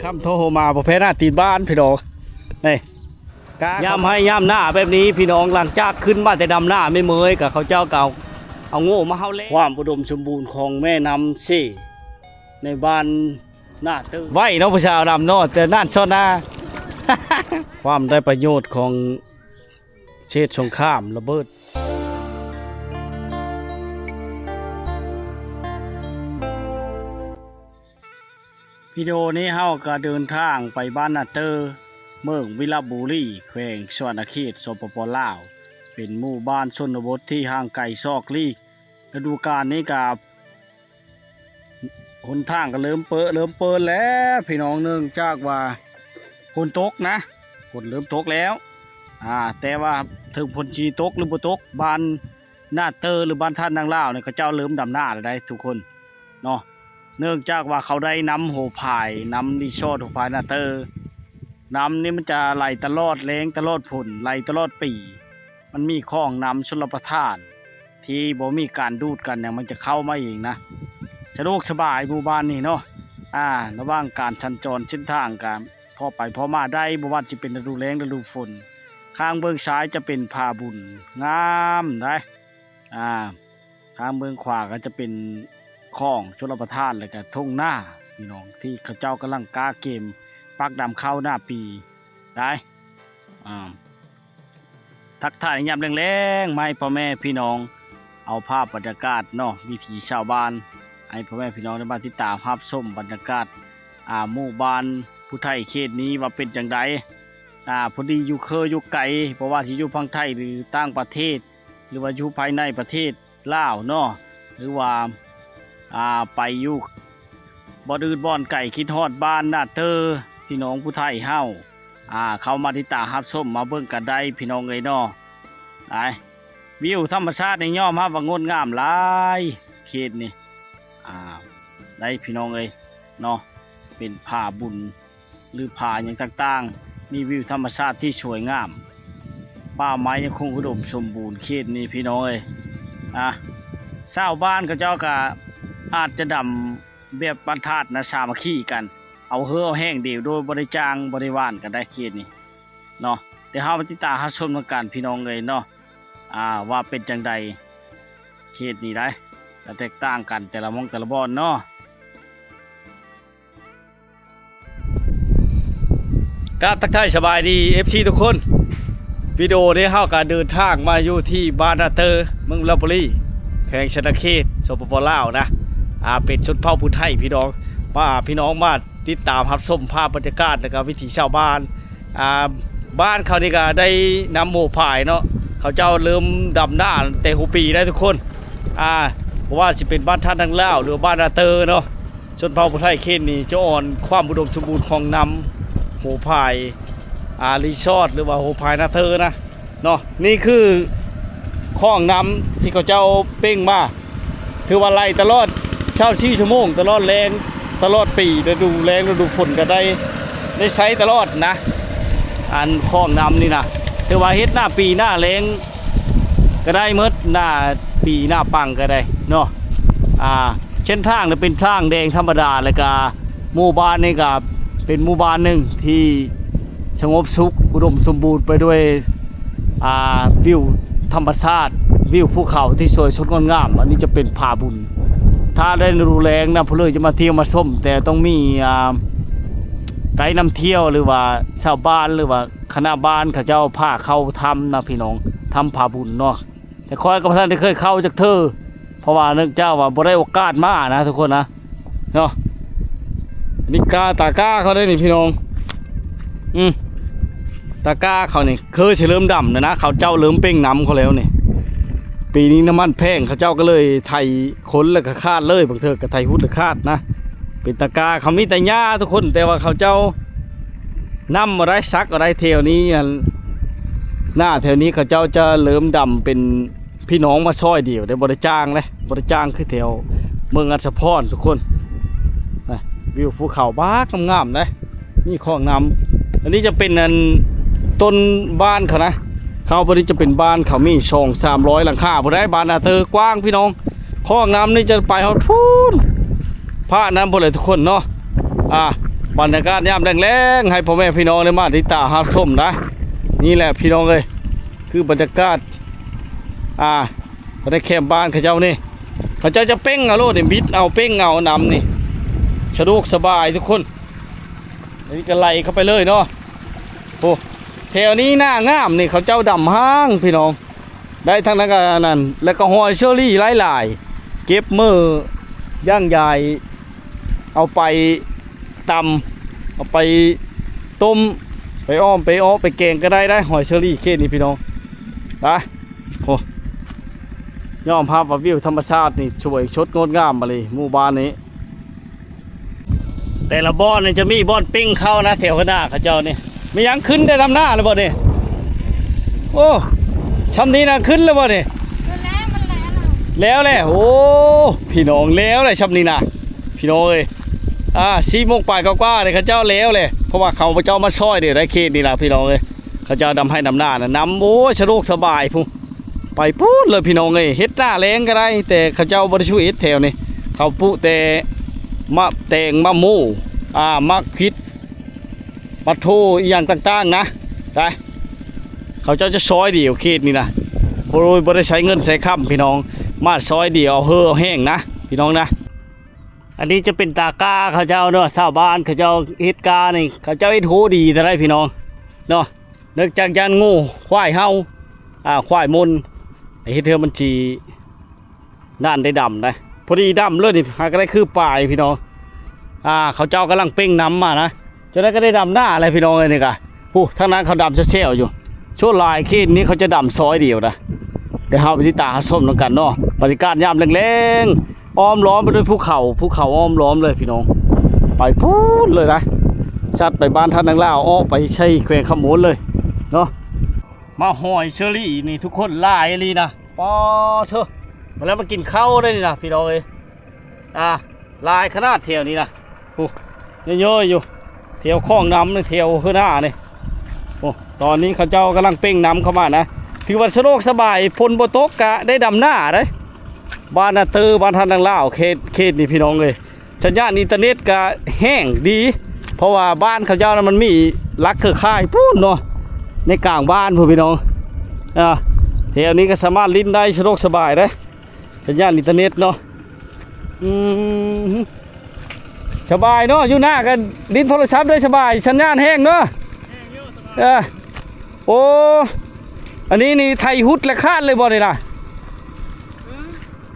ຄຳໂທມາບໍ່ແພ້ໜ້າຕີນບ້ານພີ່ນ້ອງ. ນີ້ ກາ ຍາມໄຮ່ຍາມນາແບບນີ້ພີ່ນ້ອງ, ຫຼັງຈາກຂຶ້ນມາແຕ່ດຳນາ ແມ່ເມີຍກໍເຂົາເຈົ້າກໍເອົາ ເອົາໂງ່ມາເຮົາແລ້ວ. ຄວາມອຸດົມສົມບູນຂອງແມ່ນ້ຳເຊ ໃນບ້ານນາເຕີ ໄວເນາະ ຜູ້ສາວດຳເນາະ ແຕ່ນັ້ນຊອດໜ້າ. ຄວາມໄດ້ປະໂຫຍດຂອງເຂດສົງຄາມລະເບີດ. ວິດີໂອນີ້ເຮົາກໍເດີນທາງໄປບ້ານນາເຕີ ເມືອງວິລະບູລີ ແຂວງສະຫວັນນະເຂດ ສປປ ລາວ, ເປັນໝູ່ບ້ານຊົນນະບົດທີ່ຫ່າງໄກຊອກຫຼີກ. ລະດູການນີ້ກໍ ຫົນທາງກໍເລີ່ມເປິ ເລີ່ມເປີນແລ້ວພີ່ນ້ອງ, ເນື່ອງຈາກວ່າຝົນຕົກນະ, ຝົນເລີ່ມຕົກແລ້ວ. ອາ ແຕ່ວ່າເຖິງຝົນຊິຕົກຫຼືບໍ່ຕົກ, ບ້ານນາເຕີ ຫຼື ບ້ານທ່ານນາງລາວນີ້ ເຂົາເຈົ້າເລີ່ມດຳນາແລ້ວໄດ໋ທຸກຄົນເນາະ, ເນື່ອງຈາກວ່າເຂົາໄດ້ນ້ຳຫົວພາຍ, ນ້ຳຣີສອດຫົວພາຍນາເຕີ. ນ້ຳນີ້ມັນຈະໄຫຼຕະຫຼອດແລ້ງຕະຫຼອດຝົນ, ໄຫຼຕະຫຼອດປີ. ມັນມີຂອງນ້ຳຊົນລະປະທານທີ່ບໍ່ມີການດູດກັນຫຍັງ, ມັນຈະເຂົ້າມາເອງນະ. ສະດວກສະບາຍໝູ່ບ້ານນີ້ເນາະ. ອາ ລະຫວ່າງການສັນຈອນເສັ້ນທາງກໍພໍໄປພໍມາໄດ້, ບໍ່ວ່າຊິເປັນລະດູແລ້ງລະດູຝົນ. ຂ້າງເບື້ອງຊ້າຍຈະເປັນຜາບຸນງາມໄດ໋. ອາ ທາງເບື້ອງຂວາກໍຈະເປັນຂອງຊົນລະປະທານ ແລ້ວກໍທົ່ງນາພີ່ນ້ອງ ທີ່ເຂົາເຈົ້າກຳລັງກະກຽມປັກດຳເຂົ້າໜ້າປີໄດ໋. ອາ ທັກທາຍໃນຍາມແລງໆ ມາໃຫ້ພໍ່ແມ່ພີ່ນ້ອງ ເອົາພາບບັນຍາກາດເນາະ ວິຖີຊາວບ້ານ ໃຫ້ພໍ່ແມ່ພີ່ນ້ອງໄດ້ມາຕິດຕາມຮັບຊົມບັນຍາກາດ ອາ ໝູ່ບ້ານຜູ້ໄທເຂດນີ້ວ່າເປັນຈັ່ງໃດ. ອາ ພໍດີຢູ່ເຄີຢູ່ໄກ ບໍ່ວ່າຊິຢູ່ຝັ່ງໄທ ຫຼື ຕ່າງປະເທດ ຫຼືວ່າຢູ່ພາຍໃນປະເທດລາວເນາະ ຫຼືວ່າ ອາ ໄປຢູ່ບ່ອນອື່ນບ່ອນໄກ ຄິດຮອດບ້ານນາເຕີ ພີ່ນ້ອງຜູ້ໄທເຮົາ ອາ ເຂົ້າມາຕິດຕາມຮັບຊົມມາເບິ່ງກັນໄດ້ພີ່ນ້ອງເອີຍເນາະ. ໄດ້ ວິວທຳມະຊາດນີ້ຍອມຮັບວ່າງົດງາມຫຼາຍເຂດນີ້ ອາ ໄດ້ພີ່ນ້ອງເອີຍເນາະ, ເປັນຜາບຸນ ຫຼື ຜາຫຍັງຕ່າງໆ ມີວິວທຳມະຊາດທີ່ສວຍງາມ, ປ່າໄມ້ຍັງຄົງອຸດົມສົມບູນເຂດນີ້ພີ່ນ້ອງເອີຍ. ອາ ຊາວບ້ານເຂົາເຈົ້າກະອາດຈະດຳແບບບັນທາດນະ ສາມັກຄີກັນ ເອົາເຫີເອົາແຫ້ງດຽວ ໂດຍບໍ່ໄດ້ຈ້າງບໍ່ໄດ້ຫວ່ານກັນໄດ້ເຂດນີ້ເນາະ. ດຽວເຮົາມາຕິດຕາມຮັບຊົມນຳກັນພີ່ນ້ອງເອີຍເນາະ ອາ ວ່າເປັນຈັ່ງໃດເຂດນີ້ໄດ໋ ກະແຕກຕ່າງກັນແຕ່ລະໝ່ອງແຕ່ລະບ່ອນເນາະ. ກາບທັກທາຍສະບາຍດີ ເອັຟຊີ ທຸກຄົນ. ວິດີໂອນີ້ເຮົາກະເດີນທາງມາຢູ່ທີ່ບ້ານນາເຕີ ເມືອງລະບູລີ ແຂວງສະຫວັນນະເຂດ ສປປ ລາວນະ. ອາ ເປັນຊົນເຜົ່າຜູ້ໄທພີ່ນ້ອງ, ພາພີ່ນ້ອງມາຕິດຕາມຮັບຊົມພາບບັນຍາກາດ ແລ້ວກະວິຖີຊາວບ້ານ. ອາ ບ້ານເຂົານີ້ກະໄດ້ນ້ຳຫົວພາຍເນາະ, ເຂົາເຈົ້າເລີ່ມດຳນາແຕ່ຫົວປີໄດ໋ທຸກຄົນ. ອາ ບໍ່ວ່າຊິເປັນບ້ານທ່ານນາງລາວ ຫຼື ບ້ານນາເຕີເນາະ, ຊົນເຜົ່າຜູ້ໄທເຂດນີ້ຈະອ່ອນຄວາມອຸດົມສົມບູນຂອງນ້ຳຫົວພາຍ ອາ ຣີສອດ ຫຼືວ່າຫົວພາຍນາເຕີນະເນາະ. ນີ້ຄືຂອງນ້ຳທີ່ເຂົາເຈົ້າເປັ່ງມາ ຖືວ່າໄຫຼຕະຫຼອດຊາວສີ່ຊົ່ວໂມງ ຕະຫຼອດແລ້ງຕະຫຼອດປີ, ລະດູແລ້ງລະດູຝົນກໍໄດ້ ໄດ້ໃຊ້ຕະຫຼອດນະ. ອັນຂອງນ້ຳນີ້ນະ ຖືວ່າເຮັດໜ້າປີໜ້າແລ້ງກໍໄດ້ໝົດ, ໜ້າປີໜ້າປັງກໍໄດ້ເນາະ. ອາ ເສັ້ນທາງນີ້ເປັນທາງແດງທຳມະດາ ແລ້ວກະໝູ່ບ້ານນີ້ກະເປັນໝູ່ບ້ານໜຶ່ງທີ່ສະຫງົບສຸກ ອຸດົມສົມບູນໄປດ້ວຍ ອາ ວິວທຳມະຊາດ ວິວພູເຂົາທີ່ສວຍສົດງົດງາມ. ອັນນີ້ຈະເປັນຜາບຸນ, ຖ້າໄດ້ລະດູແລ້ງນະ ຜູ້ເລີຍຈະມາທ່ຽວມາຊົມ, ແຕ່ຕ້ອງມີ ອາ ໄກນຳທ່ຽວ ຫຼືວ່າຊາວບ້ານ ຫຼືວ່າຄະນະບ້ານເຂົາເຈົ້າພາເຂົ້າຖ້ຳນະພີ່ນ້ອງ, ຖ້ຳຜາບຸນເນາະ. ແຕ່ຂ້ອຍກໍບໍ່ທັນໄດ້ເຄີຍເຂົ້າຈັກເທື່ອ ເພາະວ່າເນື່ອງຈາກວ່າບໍ່ໄດ້ໂອກາດມານະທຸກຄົນນະເນາະ. ນີ້ກາ ຕາກ້າເຂົາໄດ໋ນີ້ພີ່ນ້ອງ, ອືມ ຕາກ້າເຂົານີ້ຄືຊິເລີ່ມດຳແລ້ວນະ, ເຂົາເຈົ້າເລີ່ມເປັ່ງນ້ຳເຂົາແລ້ວນີ້. ປີນີ້ນ້ຳມັນແພງ ເຂົາເຈົ້າກໍເລີຍໄຖຂົນແລ້ວກໍຂາດເລີຍ, ບາງເທື່ອກໍໄຖຮຸດແລ້ວຂາດນະ. ເປັນຕາກ້າ ເຂົາມີແຕ່ຫຍ້າທຸກຄົນ, ແຕ່ວ່າເຂົາເຈົ້ານຳເອົາໄດ້ ສັກເອົາໄດ້. ແຖວນີ້ ອັນ ໜ້າແຖວນີ້ເຂົາເຈົ້າຈະເລີ່ມດຳເປັນ ພີ່ນ້ອງມາຊ່ອຍດຽວເດ້, ບໍ່ໄດ້ຈ້າງເດ້, ບໍ່ໄດ້ຈ້າງຄືແຖວເມືອງອັດສະພອນທຸກຄົນ. ນະ ວິວພູເຂົາບັກງາມໆເດ້, ມີຂອງນ້ຳ. ອັນນີ້ຈະເປັນອັນຕົ້ນບ້ານເຂົານະ, ເຂົາບໍ່ໄດ້ຈະເປັນບ້ານເຂົາມີສອງສາມຮ້ອຍຫຼັງຄາບໍ່ໄດ້, ບ້ານນາເຕີກວ້າງພີ່ນ້ອງ. ຂອງນ້ຳນີ້ຈະໄປຮອດພຸ້ນ ພາກນັ້ນພຸ້ນແຫຼະທຸກຄົນເນາະ. ອ່າ ບັນຍາກາດຍາມແລງໆ ໃຫ້ພໍ່ແມ່ພີ່ນ້ອງໄດ້ມາຕິດຕາມຮັບຊົມນະ. ນີ້ແຫຼະພີ່ນ້ອງເອີຍ ຄືບັນຍາກາດ ອ່າ ໃນແຄມບ້ານເຂົາເຈົ້ານີ້ ເຂົາເຈົ້າຈະເປັ່ງເອົາໂລດນີ້ ບິດເອົາເປັ່ງເອົານຳນີ້ ສະດວກສະບາຍທຸກຄົນ. ອັນນີ້ກໍໄຫຼເຂົ້າໄປເລີຍເນາະ. ໂອ້ ແຖວນີ້ນາງາມນີ້ ເຂົາເຈົ້າດຳຫ້າງພີ່ນ້ອງ. ໄດ້ທັງນັ້ນກໍອັນນັ້ນ ແລ້ວກໍຫອຍເຊີຣີຫຼາຍໆ ເກັບມື້ຢ່າງຢາຍ ເອົາໄປຕຳ ເອົາໄປຕົ້ມ ໄປອ້ອມ ໄປເອາະ ໄປແກງກໍໄດ້ໄດ໋ ຫອຍເຊີຣີເຂດນີ້ພີ່ນ້ອງ. ໄປ ໂອ້ ຍອມຮັບວ່າວິວທຳມະຊາດນີ້ສວຍສົດງົດງາມອີ່ຫຼີ ໝູ່ບ້ານນີ້. ແຕ່ລະບ່ອນນີ້ຈະມີບ່ອນເປັ່ງເຂົ້ານະ ແຖວໜ້າເຂົາເຈົ້ານີ້. ມີຫຍັງ ຂຶ້ນໄດ້ດຳນາແລ້ວບໍ່ນີ້? ໂອ້ ຊ່ຳນີ້ນະ ຂຶ້ນແລ້ວບໍ່ນີ້? ຄືແລ້ວ ມັນແລ້ວແລ້ວ ແລ້ວແຫຼະ. ໂອ້ ພີ່ນ້ອງ ແລ້ວແຫຼະຊ່ຳນີ້ນະ ພີ່ນ້ອງເອີຍ. ອ່າ ສີ່ໂມງປາຍກວ່າໆນີ້ ເຂົາເຈົ້າແລ້ວແຫຼະ ເພາະວ່າເຂົາເຈົ້າມາຊ່ອຍເດ້ ໃນເຂດນີ້ນະ ພີ່ນ້ອງເອີຍ. ເຂົາເຈົ້າດຳໄຮ່ດຳນານະ ນຳ ໂອ້ຍ ສະດວກສະບາຍພຸ້ນ. ໄປພຸ້ນເລີຍພີ່ນ້ອງເອີຍ ເຮັດໜ້າແລ້ງກໍໄດ້ ແຕ່ເຂົາເຈົ້າບໍ່ໄດ້ສູ່ເຮັດແຖວນີ້ ເຂົາປູກແຕ່ໝາກແຕງ ໝາກໂມ ອ່າ ໝາກຂິດ ໝາກໂທ ອີ່ຫຍັງຕ່າງໆນະ. ໄປ ເຂົາເຈົ້າຈະຊ່ອຍດຽວເຂດນີ້ນະ ໂດຍບໍ່ໄດ້ໃຊ້ເງິນໃຊ້ຄຳພີ່ນ້ອງ ມາຊ່ອຍດຽວເອົາເຮີເອົາແຮງນະ ພີ່ນ້ອງນະ. ອັນນີ້ຈະເປັນຕາກ້າເຂົາເຈົ້າເນາະ ຊາວບ້ານເຂົາເຈົ້າເຮັດກ້ານີ້ ເຂົາເຈົ້າເຮັດໂຮດີເທົ່າໃດພີ່ນ້ອງເນາະ. ເນື່ອງຈາກຢ້ານງູ ຄວາຍເຫົ່າ ອ່າ ຄວາຍມົນ ເຮັດເທື່ອມັນຊິນັ້ນໄດ້ດຳໄດ໋. ພໍດີດຳເລີຍນີ້ ຫາກໍໄດ້ຄືປາຍພີ່ນ້ອງ. ອ່າ ເຂົາເຈົ້າກຳລັງເປັ່ງນຳມານະ ຈະໄດ້ກໍໄດ້ດຳນາແລ້ວພີ່ນ້ອງເອີຍ. ນີ້ກະ ຜູ້ທາງນັ້ນເຂົາດຳແຊວໆຢູ່. ສ່ວນຫຼາຍເຂດນີ້ເຂົາຈະດຳຊອຍດຽວນະ. ດຽວເຮົາໄປຕິດຕາມຮັບຊົມນຳກັນເນາະ ບັນຍາກາດຍາມແລງໆ ອ້ອມລ້ອມໄປດ້ວຍພູເຂົາ ພູເຂົາອ້ອມລ້ອມເລີຍພີ່ນ້ອງ. ໄປພຸ້ນເລີຍນະ ສັດໄປບ້ານທ່ານນາງລາວ ອອກໄປໃສ່ແຂວງຄຳມ່ວນເລີຍເນາະ. ໝາກຫອຍເຊີຣີນີ້ທຸກຄົນ ຫຼາຍອີ່ຫຼີນະ. ປາເທີ ມາແລ້ວ ມາກິນເຂົ້າໄດ້ນີ້ນະ ພີ່ນ້ອງເອີຍ. ອ່າ ຫຼາຍຂະໜາດແຖວນີ້ນະ. ໂອ້ ເຍອະໆຢູ່ ແຖວຂອງນ້ຳນີ້ ແຖວເຮືອນານີ້. ໂອ້ ຕອນນີ້ເຂົາເຈົ້າກຳລັງເປັ່ງນຳເຂົ້າມານະ ຖືວ່າສະດວກສະບາຍ ຝົນບໍ່ຕົກກະໄດ້ດຳນາເດ້. ບ້ານນາເຕີ ບ້ານທ່ານນາງລາວ ເຂດ ເຂດນີ້ພີ່ນ້ອງເອີຍ ສັນຍານອິນເຕີເນັດກະແຮງດີ ເພາະວ່າບ້ານເຂົາເຈົ້ານະ ມັນມີຫຼັກເຄືອຂ່າຍພຸ້ນເນາະ ໃນກາງບ້ານພຸ້ນພີ່ນ້ອງ. ອ່າ ແຖວນີ້ກໍສາມາດຫຼິ້ນໄດ້ ສະດວກສະບາຍເດ້ ສັນຍານອິນເຕີເນັດເນາະ. ອືມ ສະບາຍເນາະ ຢູ່ນາກໍຫຼິ້ນໂທລະສັບໄດ້ສະບາຍ ສັນຍານແຮງເນາະ. ເອີ ໂອ້ ອັນນີ້ນີ້ໄຖຮຸດແລ້ວຄາດເລີຍບໍ່ນີ້ນະ?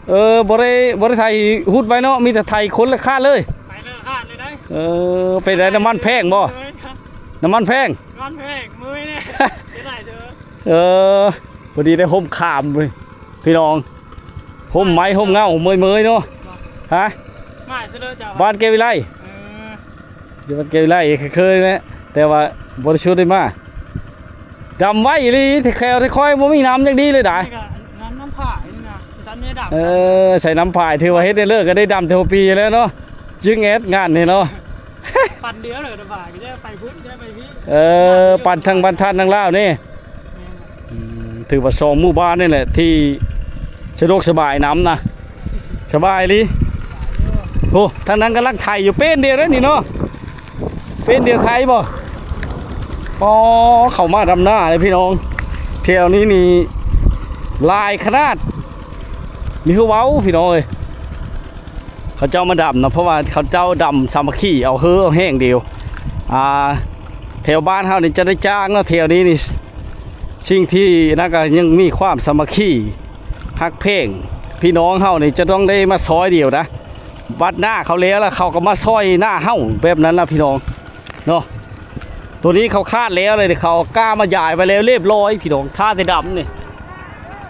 ເອີ ບໍ່ໄດ້ ບໍ່ໄດ້ໄຖຮຸດໄວ້ເນາະ ມີແຕ່ໄຖຄົນແລ້ວຄາດເລີຍ. ໄປແລ້ວຄາດເລີຍໄດ໋. ເອີ ເປັນໄດ໋ ນ້ຳມັນແພງບໍ່? ເອີ ນ້ຳມັນແພງ ນ້ຳມັນແພງ ເມື່ອຍແດ່ ເສຍດາຍເດີ. ເອີ ພໍດີໄດ້ຮົ່ມຂາມເວີຍ ພີ່ນ້ອງ ຮົ່ມໄມ້ຮົ່ມເງົາ ເມີຍໆເນາະ. ຮະ ມາຊິເລີຍເຈົ້າ ບ້ານແກ້ວວິໄລ. ເອີ ຢູ່ບ້ານແກ້ວວິໄລ ເຄີຍແຫຼະ ແຕ່ວ່າບໍ່ໄດ້ຊຸດໄດ້ມາ. ດຳໄວອີ່ຫຼີ ແຖວທີ່ຂ້ອຍບໍ່ມີນ້ຳຈັກດີເລີຍດາຍ. ນີ້ກໍນ້ຳ ນ້ຳຜາຍນີ້ນະ ສັນເມດຳ. ເອີ ໃສ່ນ້ຳຜາຍ ຖືວ່າເຮັດໄດ້ເລີກ ກໍໄດ້ດຳແຕ່ຫົວປີແລ້ວເນາະ. ຈຶ່ງແອດງານນີ້ເນາະ ປັ່ນດຽວເລີຍ ດຳບາຍ ກໍຈະໄປພຸ້ນ ຈະໄປພີ້. ເອີ ປັ່ນທາງບ້ານທ່ານນາງລາວນີ້. ແມ່ນ ອືມ ຖືວ່າສອງໝູ່ບ້ານນີ້ແຫຼະ ທີ່ສະດວກສະບາຍນຳນະ ສະບາຍອີ່ຫຼີ. ໂອ້ ທາງນັ້ນກຳລັງໄຖຢູ່ ເປ້ນດຽວເດ້ນີ້ເນາະ ເປ້ນດຽວໄຖບໍ່? ອໍ ເຂົ້າມາດຳນາເລີຍພີ່ນ້ອງ ແຖວນີ້ນີ້ຫຼາຍຂະໜາດ ມີຄືເວົ້າພີ່ນ້ອງເອີຍ. ເຂົາເຈົ້າມາດຳນະ ເພາະວ່າເຂົາເຈົ້າດຳສາມັກຄີ ເອົາເຮີເອົາແຮງດຽວ. ອ່າ ແຖວບ້ານເຮົານີ້ຈະໄດ້ຈ້າງເນາະ ແຖວນີ້ນີ້ ສິ່ງທີ່ນັ້ນກໍຍັງມີຄວາມສາມັກຄີ ຮັກແພງ ພີ່ນ້ອງເຮົານີ້ຈະຕ້ອງໄດ້ມາຊ່ອຍດຽວນະ. ບັດໜ້າເຂົາແລ້ວລະ ເຂົາກໍມາຊ່ອຍໜ້າເຮົາ ແບບນັ້ນລະພີ່ນ້ອງເນາະ. ໂຕນີ້ເຂົາຄາດແລ້ວເລີຍ ເຂົາກ້າມາຢາຍໄວ້ແລ້ວລຽບລ້ອຍພີ່ນ້ອງ ຖ້າແຕ່ດຳນີ້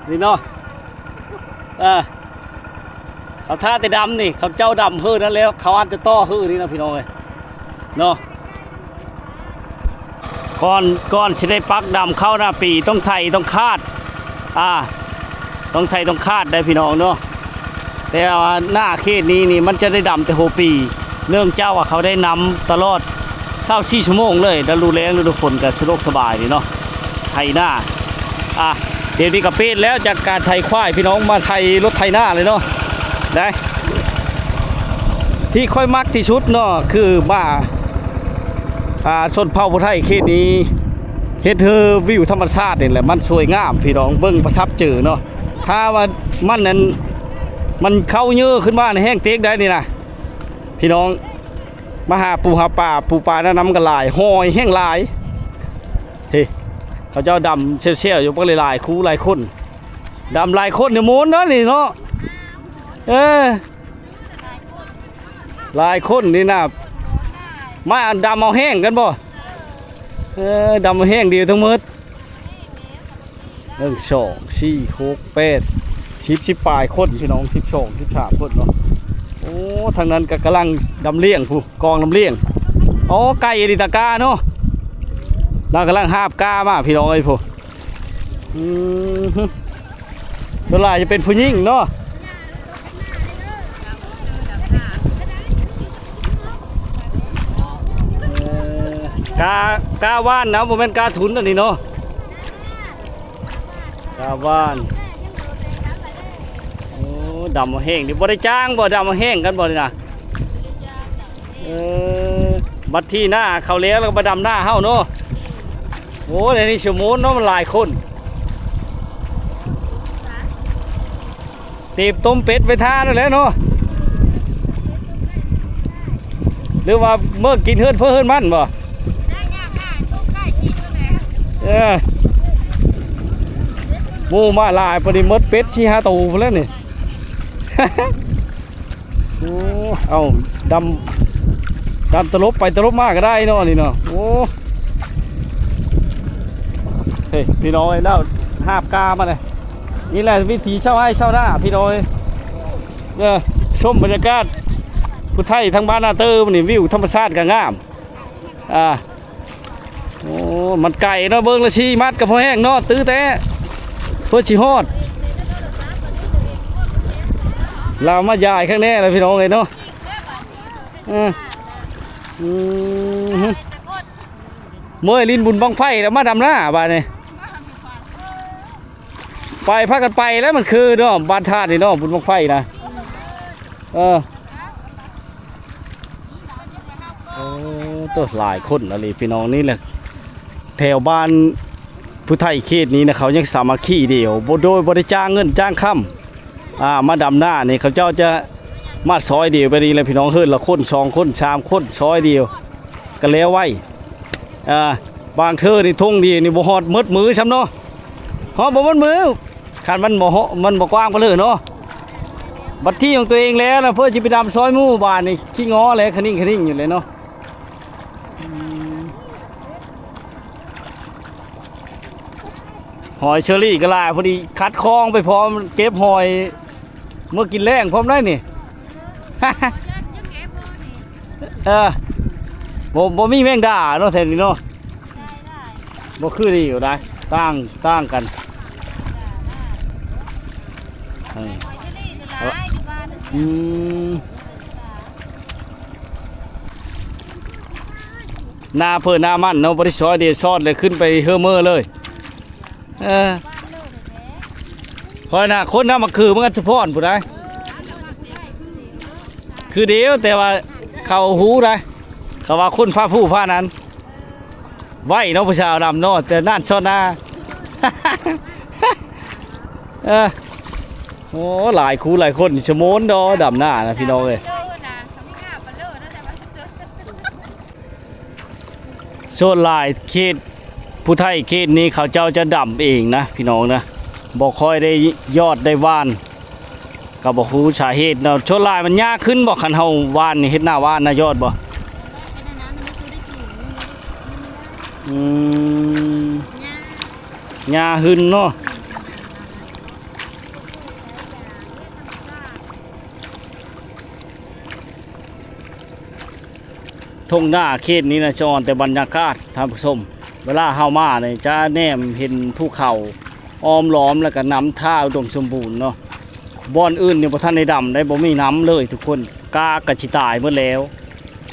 ນີ້ເນາະ. ເອີ ເຂົາຖ້າແຕ່ດຳນີ້ ເຂົາເຈົ້າດຳເຮີນັ້ນແລ້ວ ເຂົາອາດຈະຕໍ່ເຮີນີ້ນະພີ່ນ້ອງເອີຍເນາະ. ກ່ອນ ກ່ອນຊິໄດ້ປັກດຳເຂົ້ານາປີ ຕ້ອງໄຖ ຕ້ອງຄາດ ອ່າ ຕ້ອງໄຖ ຕ້ອງຄາດໄດ໋ພີ່ນ້ອງເນາະ. ແຕ່ວ່າໜ້າເຂດນີ້ນີ້ ມັນຈະໄດ້ດຳແຕ່ຫົວປີ ເນື່ອງຈາກວ່າເຂົາໄດ້ນຳຕະຫຼອດຊາວສີ່ຊົ່ວໂມງເລີຍ ລະດູແລ້ງລະດູຝົນກໍສະດວກສະບາຍດີເນາະ ໄຖນາ. ອ່ະ ດຽວນີ້ກໍປ່ຽນແລ້ວ ຈາກການໄຖຄວາຍ ພີ່ນ້ອງມາໄຖລົດໄຖນາເລີຍເນາະ ໄດ້. ທີ່ຂ້ອຍມັກທີ່ສຸດເນາະ ຄືມາ ອ່າ ຊົນເຜົ່າຜູ້ໄທເຂດນີ້ເຮັດໃຫ້ວິວທຳມະຊາດນີ້ແຫຼະ ມັນສວຍງາມພີ່ນ້ອງ ເບິ່ງປະທັບເຈີເນາະ. ຖ້າວ່າມັນນັ້ນ ມັນເຂົ້າເຍີ້ຂຶ້ນມານີ້ແຮງເຕັກໄດ໋ນີ້ນະ ພີ່ນ້ອງ. ມາຫາປູຫາປາ ປູປາໃນນ້ຳກໍຫຼາຍ ຫອຍແຮງຫຼາຍ. ເຮີ ເຂົາເຈົ້າດຳແຊວໆຢູ່ ບັກຫຼາຍໆ ຄູ່ຫຼາຍຄົນ ດຳຫຼາຍຄົນນີ້ມ່ວນເນາະນີ້ເນາະ. ເອີ ຫຼາຍຄົນນີ້ນະ ມາດຳເອົາແຮງກັນບໍ່? ເອີ ດຳເອົາແຮງດຽວທັງໝົດ ໜຶ່ງ ສອງ ສີ່ ຫົກ ແປດ ສິບ ສິບປາຍຄົນພີ່ນ້ອງ ສິບສອງ ສິບສາມຄົນເນາະ. ໂອ້ ທາງນັ້ນກໍກຳລັງດຳລ້ຽງພຸ້ນ ກອງດຳລ້ຽງ. ໂອ້ ໄກອີ່ຫຼີຕາກ້າເນາະ ລາວກຳລັງຫາບກ້າມາພີ່ນ້ອງເອີຍພຸ້ນ. ອືມ ສ່ວນຫຼາຍຈະເປັນຜູ້ຍິງເນາະ. ເອີ ກ້າ ກ້າຫວ່ານນະ ບໍ່ແມ່ນກ້າທຸນອັນນີ້ເນາະ ກ້າຫວ່ານ. ໂອ້ ດຳເອົາແຮງເດ ບໍ່ໄດ້ຈ້າງບໍ່? ດຳເອົາແຮງກັນບໍ່ນີ້ນະ? ເອີ ບັດທີ່ນາເຂົາແລ້ວ ແລ້ວກໍມາດຳນາເຮົາເນາະ. ໂອ້ ໃນນີ້ຊົ່ວໂມງເນາະ ມັນຫຼາຍຄົນ ຕີບຕົ້ມເປັດໄປທານນັ້ນແຫຼະເນາະ ຫຼືວ່າເມືອກິນເຮືອນເພີເຮືອນມັນບໍ່? ເອີ ໝູ່ມາຫຼາຍ ປານນີ້ໝົດເປັດສີ່ຫ້າໂຕພຸ້ນແລ້ວນີ້. ໂອ້ ເອົາ ດຳ ດຳຕະຫຼົບໄປຕະຫຼົບມາກໍໄດ້ເນາະນີ້ເນາະ. ໂອ້ ເຮີ້ຍ ພີ່ນ້ອງເອີຍ ລາວຫາບກ້າມາເລີຍ. ນີ້ແຫຼະວິຖີຊາວໄຮ່ຊາວນາພີ່ນ້ອງເອີຍ. ເອີ ຊົມບັນຍາກາດຜູ້ໄທທາງບ້ານນາເຕີມື້ນີ້ ວິວທຳມະຊາດກໍງາມ. ອ່າ ໂອ້ ມັນໄກເນາະ ເບິ່ງລະສີ່ມັດກໍພໍແຮງເນາະ ຕື້ແຕ່ເພື່ອຊິຮອດ. ລາວມາຢາຍຂ້າງແນ່ລະພີ່ນ້ອງເອີຍເນາະ. ເອີ ອືມ ເມື່ອຍຫຼິ້ນບຸນບັ້ງໄຟແລ້ວມາດຳນາບາດນີ້ ໄປພາກັນໄປແລ້ວ ມັນຄືເນາະ ບ້ານທາດນີ້ເນາະ ບຸນບັ້ງໄຟນະ. ເອີ ໂອ້ ໂຕຫຼາຍຄົນອີ່ຫຼີພີ່ນ້ອງ. ນີ້ແຫຼະ ແຖວບ້ານຜູ້ໄທເຂດນີ້ນະ ເຂົາຍັງສາມັກຄີດຽວ ບໍ່ ໂດຍບໍ່ໄດ້ຈ້າງເງິນຈ້າງຄຳ. ອ່າ ມາດຳນານີ້ ເຂົາເຈົ້າຈະມາຊອຍດຽວໄປນີ້ແຫຼະພີ່ນ້ອງ ເຮືອນລະຄົນ ສອງຄົນ ສາມຄົນ ຊອຍດຽວກໍແລ້ວໄວ. ອ່າ ບາງເທື່ອນີ້ທົ່ງດຽວນີ້ບໍ່ຮອດໝົດມື້ຊ້ຳເນາະ ຮອດບໍ່ໝົດມື້ ຄັນມັນບໍ່ເຫາະ ມັນບໍ່ກວ້າງປານເລີເນາະ. ບັດທີ່ຂອງຕົວເອງແລ້ວນະ ເພື່ອຊິໄປດຳຊອຍໝູ່ ບາດນີ້ຂີ້ງໍແຫຼະ ຂະໜິ່ງຂະໜິ່ງຢູ່ແຫຼະເນາະ. ອືມ ຫອຍເຊີຣີກໍຫຼາຍ ພໍດີຂັດຄອງໄປພ້ອມ ເກັບຫອຍເມືອກິນແລງພ້ອມໄດ້ນີ້. ເອີ ບໍ່ ບໍ່ມີແມງດາເນາະແຖວນີ້ເນາະ ບໍ່ຄືດີຢູ່ໃດ໋ ຕ່າງ ຕ່າງກັນ. ເອີ ອືມ ນາເພີນາມັນເນາະ ບໍ່ໄດ້ຊອຍເດຊອດເລີຍ ຂຶ້ນໄປເຮີເມີເລີຍ. ເອີ ຂ້ອຍນະ ຄົນນຳມາຄືເມືອງອັດສະພອນພຸ້ນໃດ ຄືດຽວ ແຕ່ວ່າເຂົາຮູ້ໃດ ເຂົາວ່າຄົນພາຜູ້ພານັ້ນ ໄວເນາະ ຜູ້ສາວດຳເນາະ ແຕ່ນັ້ນຊອດນາ. ເອີ ໂອ້ ຫຼາຍຄູ່ຫຼາຍຄົນ ສະໂມນດອ ດຳນານະ ພີ່ນ້ອງເອີຍ. ສ່ວນຫຼາຍເຂດຜູ້ໄທເຂດນີ້ ເຂົາເຈົ້າຈະດຳເອງນະພີ່ນ້ອງນະ ບໍ່ຄ່ອຍໄດ້ຢອດໄດ້ຫວ່ານ ກໍບໍ່ຮູ້ສາເຫດເນາະ. ສ່ວນຫຼາຍມັນຫຍ້າຂຶ້ນບໍ່ ຄັນເຮົາຫວ່ານນີ້ ເຮັດນາຫວ່ານນາຢອດບໍ່? ອືມ ຫຍ້າຂຶ້ນເນາະ. ທົ່ງນາເຂດນີ້ນະ ສະອອນແຕ່ບັນຍາກາດທ່ານຜູ້ຊົມ. ເວລາເຮົາມານີ້ຈະແນມເຫັນພູເຂົາອ້ອມລ້ອມ ແລ້ວກະນ້ຳທ່າອຸດົມສົມບູນເນາະ. ບ່ອນອື່ນນີ້ບໍ່ທັນໄດ້ດຳໄດ໋ ບໍ່ມີນ້ຳເລີຍທຸກຄົນ ກ້າກະຊິຕາຍໝົດແລ້ວ.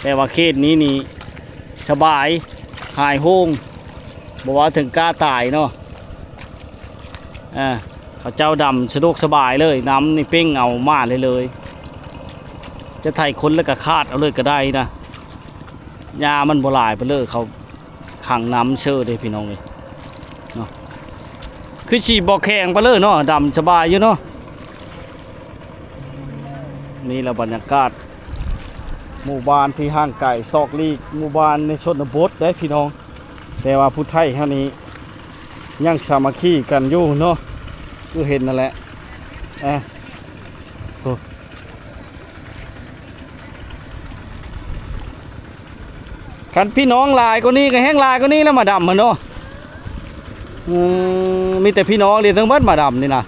ແຕ່ວ່າເຂດນີ້ນີ້ສະບາຍ ຫາຍໂຮງ ບໍ່ວ່າເຖິງກ້າຕາຍເນາະ. ອ່າ ເຂົາເຈົ້າດຳສະດວກສະບາຍເລີຍ ນ້ຳນີ້ເປັ່ງເອົາມາເລີຍ ເລີຍ ຈະໄຖຄົນແລ້ວກະຄາດເອົາເລີຍກະໄດ້ນະ. ຫຍ້າມັນບໍ່ຫຼາຍປານເລີຍ ເຂົາຂັງນ້ຳເຊີເດ້ພີ່ນ້ອງເອີຍເນາະ. ຄືຊິບໍ່ແຂງປານເລີຍເນາະ ດຳສະບາຍຢູ່ເນາະ. ນີ້ລະບັນຍາກາດໝູ່ບ້ານທີ່ຫ່າງໄກສອກຫຼີກ ໝູ່ບ້ານໃນຊົນນະບົດເດ້ພີ່ນ້ອງ. ແຕ່ວ່າຜູ້ໄທເຮົານີ້ຍັງສາມັກຄີກັນຢູ່ເນາະ ຄືເຫັນນັ້ນແຫຼະ. ອາ ໂອ້ ຄັນພີ່ນ້ອງຫຼາຍກວ່ານີ້ກໍແຮ່ງຫຼາຍກວ່ານີ້ແຫຼະ ມາດຳຫັ້ນເນາະ. ອືມ ມີແຕ່ພີ່ນ້ອງເລີຍທັງເບິດມາດຳນີ້ນະ.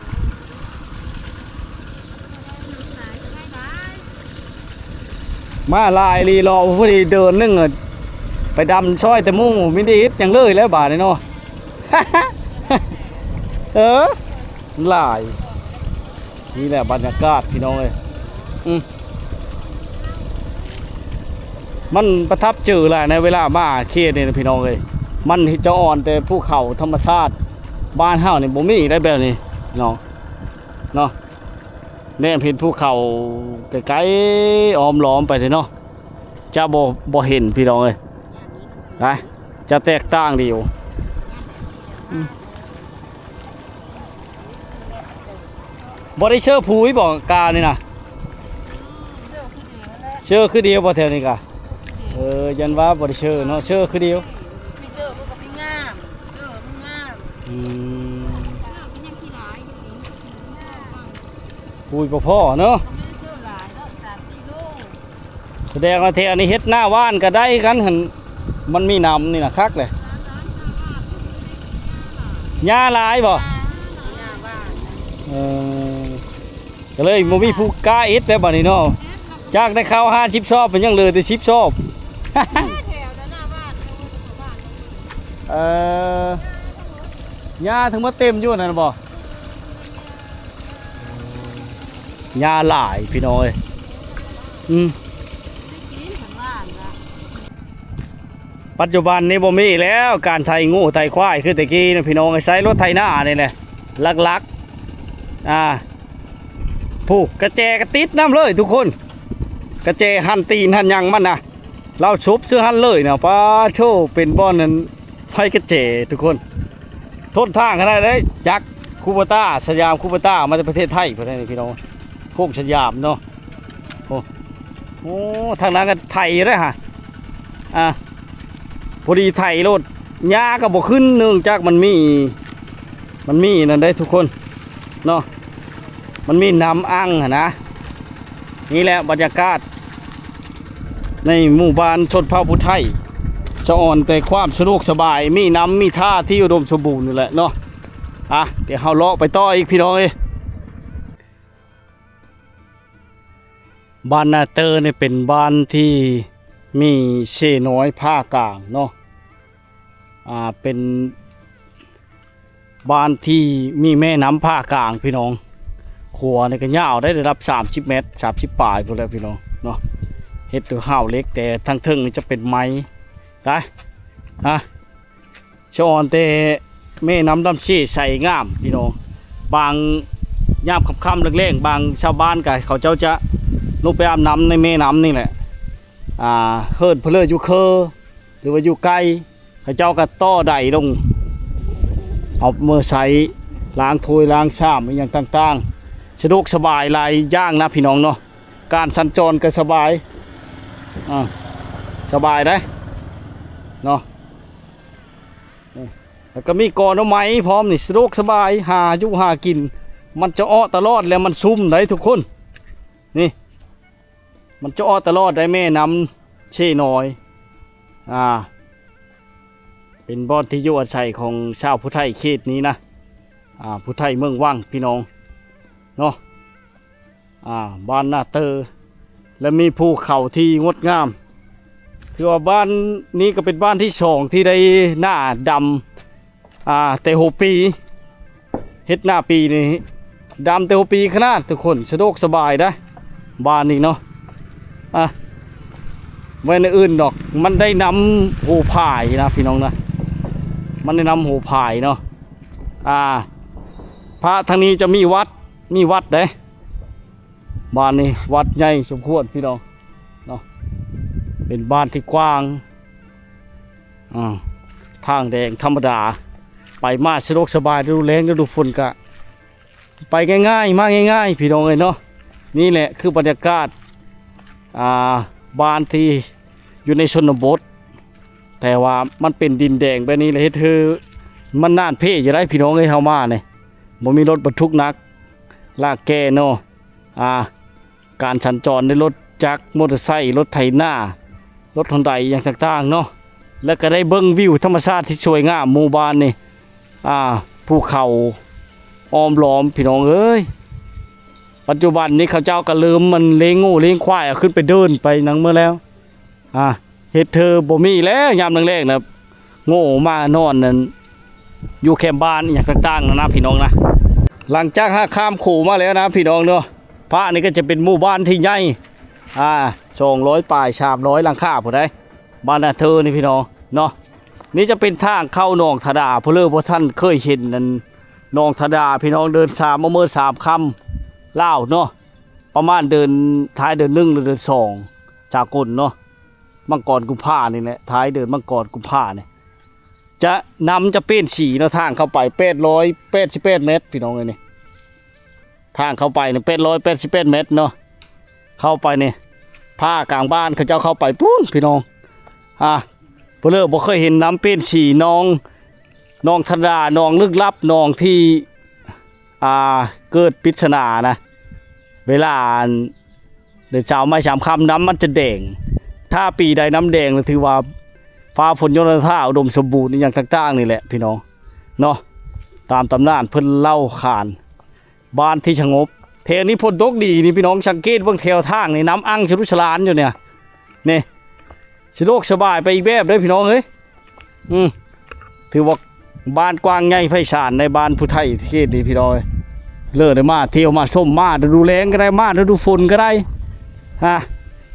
ມາຫຼາຍອີ່ຫຼີ ລໍພໍດີເດີນໜຶ່ງ ໄປດຳຊ່ອຍແຕ່ໝູ່ ມີໄດ້ເຮັດຫຍັງເລີຍແລ້ວບາດນີ້ເນາະ. ເອີ ຫຼາຍ. ນີ້ແຫຼະບັນຍາກາດພີ່ນ້ອງເອີຍ ອືມ ມັນປະທັບໃຈຫຼາຍໃນເວລາມາເຂດນີ້ນະພີ່ນ້ອງເອີຍ. ມັນຈະອ່ອນແຕ່ພູເຂົາທຳມະຊາດ ບ້ານເຮົານີ້ບໍ່ມີໄດ໋ແບບນີ້ເນາະ ເນາະ. ແນມເຫັນພູເຂົາໄກໆ ອ້ອມລ້ອມໄປເດເນາະ ຈະບໍ່ ບໍ່ເຫັນພີ່ນ້ອງເອີຍ ນະ ຈະແຕກຕ່າງດີຢູ່. ອືມ ບໍ່ໄດ້ເຊີຜູຍບໍ່ ການີ້ນະ? ເຊີຄືດຽວແຫຼະ ເຊີຄືດຽວບໍ່ແຖວນີ້ກະ? ເອີ ຢ້ານວ່າບໍ່ໄດ້ເຊີເນາະ ເຊີຄືດຽວ. ມີເຊີມັນກໍມີງາມ ເຊີມັນງາມ. ອືມ ເຊີມັນຍັງຂີ້ຫຼາຍຢູ່ ຜູຍບໍ່ພໍເນາະ ມີເຊີຫຼາຍເນາະ ສາມສີ່ໂລ. ສະແດງວ່າແຖວນີ້ເຮັດໜ້າຫວ່ານກໍໄດ້ຄືກັນຫັ້ນ ມັນມີນ້ຳນີ້ນະ ຄັກເລີຍ. ຫຍ້າຫຼາຍບໍ່? ຫຍ້າຫວ່ານ. ເອີ ກໍເລີຍບໍ່ມີຜູ້ກ້າເຮັດແລ້ວບັດນີ້ເນາະ. ຈາກໄດ້ເຂົ້າຫ້າສິບຊອບ ມັນຍັງເຫຼືອແຕ່ສິບຊອບ. ເອີ ຫຍ້າທັງໝົດເຕັມຢູ່ນັ້ນບໍ່? ຫຍ້າຫຼາຍພີ່ນ້ອງເອີຍ. ອືມ ປັດຈຸບັນນີ້ບໍ່ມີແລ້ວ ການໄຖງົວໄຖຄວາຍຄືແຕ່ກີ້ນະພີ່ນ້ອງເອີຍ. ໃຊ້ລົດໄຖນານີ້ແຫຼະຫຼັກໆ. ອາ ຜູ້ກະແຈກະຕິດນຳເລີຍທຸກຄົນ ກະແຈຫັນຕີນຫັນຫຍັງມັນນະ ລາວຊຸບເຊິ່ງຫັ້ນເລີຍນະ. ປາໂທ້ ເປັນບ່ອນນັ້ນ ໄຟກະແຈທຸກຄົນ ທົນທານຂະໜາດໃດ. ຈັກຄູໂບຕ້າ ສະຫຍາມຄູໂບຕ້າ ມາແຕ່ປະເທດໄທພຸ້ນນະພີ່ນ້ອງ ໂຄ້ງສະຫຍາມເນາະ. ໂອ້ ໂອ້ ທາງນັ້ນກໍໄຖຢູ່ເດ້ຫະ. ອ່າ ພໍດີໄຖໂລດ ຫຍ້າກໍບໍ່ຂຶ້ນ ເນື່ອງຈາກມັນມີ ມັນມີນັ້ນເດ້ທຸກຄົນເນາະ ມັນມີນ້ຳອັ່ງຫັ້ນນະ. ນີ້ແຫຼະບັນຍາກາດໃນໝູ່ບ້ານຊົນເຜົ່າຜູ້ໄທ ສະອອນແຕ່ຄວາມສະດວກສະບາຍ ມີນ້ຳມີທ່າທີ່ອຸດົມສົມບູນນີ້ແຫຼະເນາະ. ອ່ະ ດຽວເຮົາເລາະໄປຕໍ່ອີກພີ່ນ້ອງເອີຍ. ບ້ານນາເຕີນີ້ເປັນບ້ານທີ່ມີເຊນ້ອຍຜ່າກາງເນາະ. ອ່າ ເປັນບ້ານທີ່ມີແມ່ນ້ຳຜ່າກາງພີ່ນ້ອງ. ຂົວນີ້ກໍຍາວໄດ້ລະດັບສາມສິບແມັດ ສາມສິບປາຍພຸ້ນແຫຼະພີ່ນ້ອງເນາະ. ເຮັດດ້ວຍຫາວເຫຼັກ ແຕ່ທາງເທິງນີ້ຈະເປັນໄມ້ໄດ໋. ອ່າ ສະອອນແຕ່ແມ່ນ້ຳດຳເຊໃສງາມພີ່ນ້ອງ. ບາງຍາມຄ່ຳໆແລງໆ ບາງຊາວບ້ານກໍເຂົາເຈົ້າຈະລົງໄປອາບນ້ຳໃນແມ່ນ້ຳນີ້ແຫຼະ. ອ່າ ເຫີນເພີ້ຢູ່ເຄີ ຫຼືວ່າຢູ່ໄກ ເຂົາເຈົ້າກໍຕໍ່ໄດລົງ ເອົາມາໃຊ້ລ້າງຖ້ວຍລ້າງຊາມອີ່ຫຍັງຕ່າງໆ ສະດວກສະບາຍຫຼາຍຢ່າງນະພີ່ນ້ອງເນາະ. ການສັນຈອນກໍສະບາຍ ອ່າ ສະບາຍໄດ໋ເນາະ. ແລ້ວກໍມີກອໜໍ່ໄມ້ພ້ອມນີ້ ສະດວກສະບາຍ ຫາຢູ່ຫາກິນ. ມັນຈະເອາະຕະຫຼອດ ແລ້ວມັນຊຸ່ມໄດ໋ທຸກຄົນ. ນີ້ ມັນຈະເອາະຕະຫຼອດໄດ໋ ແມ່ນ້ຳເຊນ້ອຍ. ອ່າ ເປັນບ່ອນທີ່ຢູ່ອາໄສຂອງຊາວຜູ້ໄທເຂດນີ້ນະ. ອ່າ ຜູ້ໄທເມືອງວັງ ພີ່ນ້ອງເນາະ. ອ່າ ບ້ານນາເຕີ ແລະ ມີພູເຂົາທີ່ງົດງາມ. ຖືວ່າບ້ານນີ້ກໍເປັນບ້ານທີສອງທີ່ໄດ້ໜ້າດຳ ອ່າ ແຕ່ຫົວປີ ເຮັດໜ້າປີນີ້ດຳແຕ່ຫົວປີຂະໜາດທຸກຄົນ. ສະດວກສະບາຍໄດ໋ບ້ານນີ້ເນາະ. ອ່າ ບໍ່ແມ່ນອື່ນດອກ ມັນໄດ້ນ້ຳຫົວພາຍນະພີ່ນ້ອງນະ ມັນໄດ້ນ້ຳຫົວພາຍເນາະ. ອ່າ ພາກທາງນີ້ຈະມີວັດ ມີວັດເດ້. ບ້ານນີ້ວັດໃຫຍ່ສົມຄວນພີ່ນ້ອງເນາະ. ເປັນບ້ານທີ່ກວ້າງ ອ່າ ທາງແດງທຳມະດາ ໄປມາສະດວກສະບາຍ. ລະດູແລ້ງລະດູຝົນກະໄປງ່າຍໆ ມາງ່າຍໆ ພີ່ນ້ອງເອີຍເນາະ. ນີ້ແຫຼະຄືບັນຍາກາດ ອ່າ ບ້ານທີ່ຢູ່ໃນຊົນນະບົດ ແຕ່ວ່າມັນເປັນດິນແດງແບບນີ້ລະ ເຮັດໃຫ້ມັນນານເພຢູ່ໄດ໋ ພີ່ນ້ອງເອີຍ. ເຮົາມານີ້ບໍ່ມີລົດບັນທຸກໜັກລາກແກ່ເນາະ ອ່າ ການສັນຈອນໃນລົດຈັກ ມໍເຕີໄຊ ລົດໄຖນາ ລົດຮອນໄດ ອີ່ຫຍັງຕ່າງໆເນາະ ແລ້ວກໍໄດ້ເບິ່ງວິວທຳມະຊາດທີ່ສວຍງາມ. ໝູ່ບ້ານນີ້ ອ່າ ພູເຂົາອ້ອມລ້ອມ ພີ່ນ້ອງເອີຍ. ປັດຈຸບັນນີ້ເຂົາເຈົ້າກໍເລີ່ມມັນລ້ຽງງົວລ້ຽງຄວາຍ ເອົາຂຶ້ນໄປເດີ່ນໄປຫຍັງໝົດແລ້ວ. ອ່າ ເຮັດເທີບໍ່ມີແລ້ວ ຍາມແລງໆນະ ໂງ່ມານອນນັ້ນ ຢູ່ແຄມບ້ານອີ່ຫຍັງຕ່າງໆນະ ນະ ພີ່ນ້ອງນະ. ຫຼັງຈາກຫາກຂ້າມໂຂງມາແລ້ວນະ ພີ່ນ້ອງເນາະ ພາກນີ້ກໍຈະເປັນໝູ່ບ້ານທີ່ໃຫຍ່ ອ່າ ສອງຮ້ອຍປາຍ ສາມຮ້ອຍຫຼັງຄາພຸ້ນໃດ໋ ບ້ານນາເທີນີ້ ພີ່ນ້ອງເນາະ. ນີ້ຈະເປັນທາງເຂົ້າໜອງທະດາ ຜູ້ເລີບໍ່ທັນເຄີຍເຫັນນັ້ນ ໜອງທະດາ ພີ່ນ້ອງ ເດີ່ນສາມ ອຳເພີສາມຄຳ ລາວເນາະ. ປະມານເດືອນ ທ້າຍເດືອນໜຶ່ງ ຫຼືເດືອນສອງ ສາກົນເນາະ ມັງກອນກຸມພານີ້ແຫຼະ ທ້າຍເດືອນມັງກອນກຸມພານີ້ ຈະ ນ້ຳຈະປ່ຽນສີເນາະ. ທາງເຂົ້າໄປແປດຮ້ອຍແປດສິບແປດແມັດ ພີ່ນ້ອງເອີຍ. ນີ້ທາງເຂົ້າໄປນີ້ແປດຮ້ອຍແປດສິບແປດແມັດເນາະ ເຂົ້າໄປນີ້ ພາກາງບ້ານເຂົາເຈົ້າເຂົ້າໄປພຸ້ນ ພີ່ນ້ອງ. ອ່າ ຜູ້ເລີບໍ່ເຄີຍເຫັນນ້ຳປ່ຽນສີ ໜອງ ໜອງທະດາ ໜອງລຶກລັບ ໜອງທີ່ ອ່າ ເກີດປິດສະໜານະ ເວລາອັນເດືອນຊາວໄມ້ສາມຄຳ ນ້ຳມັນຈະແດງ. ຖ້າປີໃດນ້ຳແດງ ຖືວ່າຟ້າຝົນຍົນທາອຸດົມສົມບູນ ອີ່ຫຍັງຕ່າງໆນີ້ແຫຼະ ພີ່ນ້ອງເນາະ. ຕາມຕຳນານເພິ່ນເລົ່າຂານ ບ້ານທີ່ສະຫງົບ. ແຖວນີ້ຝົນຕົກດີນີ້ ພີ່ນ້ອງ ສັງເກດເບິ່ງແຖວທາງນີ້ ນ້ຳອັ່ງສະລຸສະຫຼານຢູ່ນີ້ ນີ້ ສະດວກສະບາຍໄປອີກແບບເດີ ພີ່ນ້ອງເອີຍ. ອືມ ຖືວ່າບ້ານກວ້າງໃຫຍ່ໄພສານໃນບ້ານຜູ້ໄທເຂດນີ້ ພີ່ນ້ອງເອີຍ. ເລີໄດ້ມາທ່ຽວມາຊົມ ມາລະດູແລ້ງກໍໄດ້ ມາລະດູຝົນກໍໄດ້. ອ່າ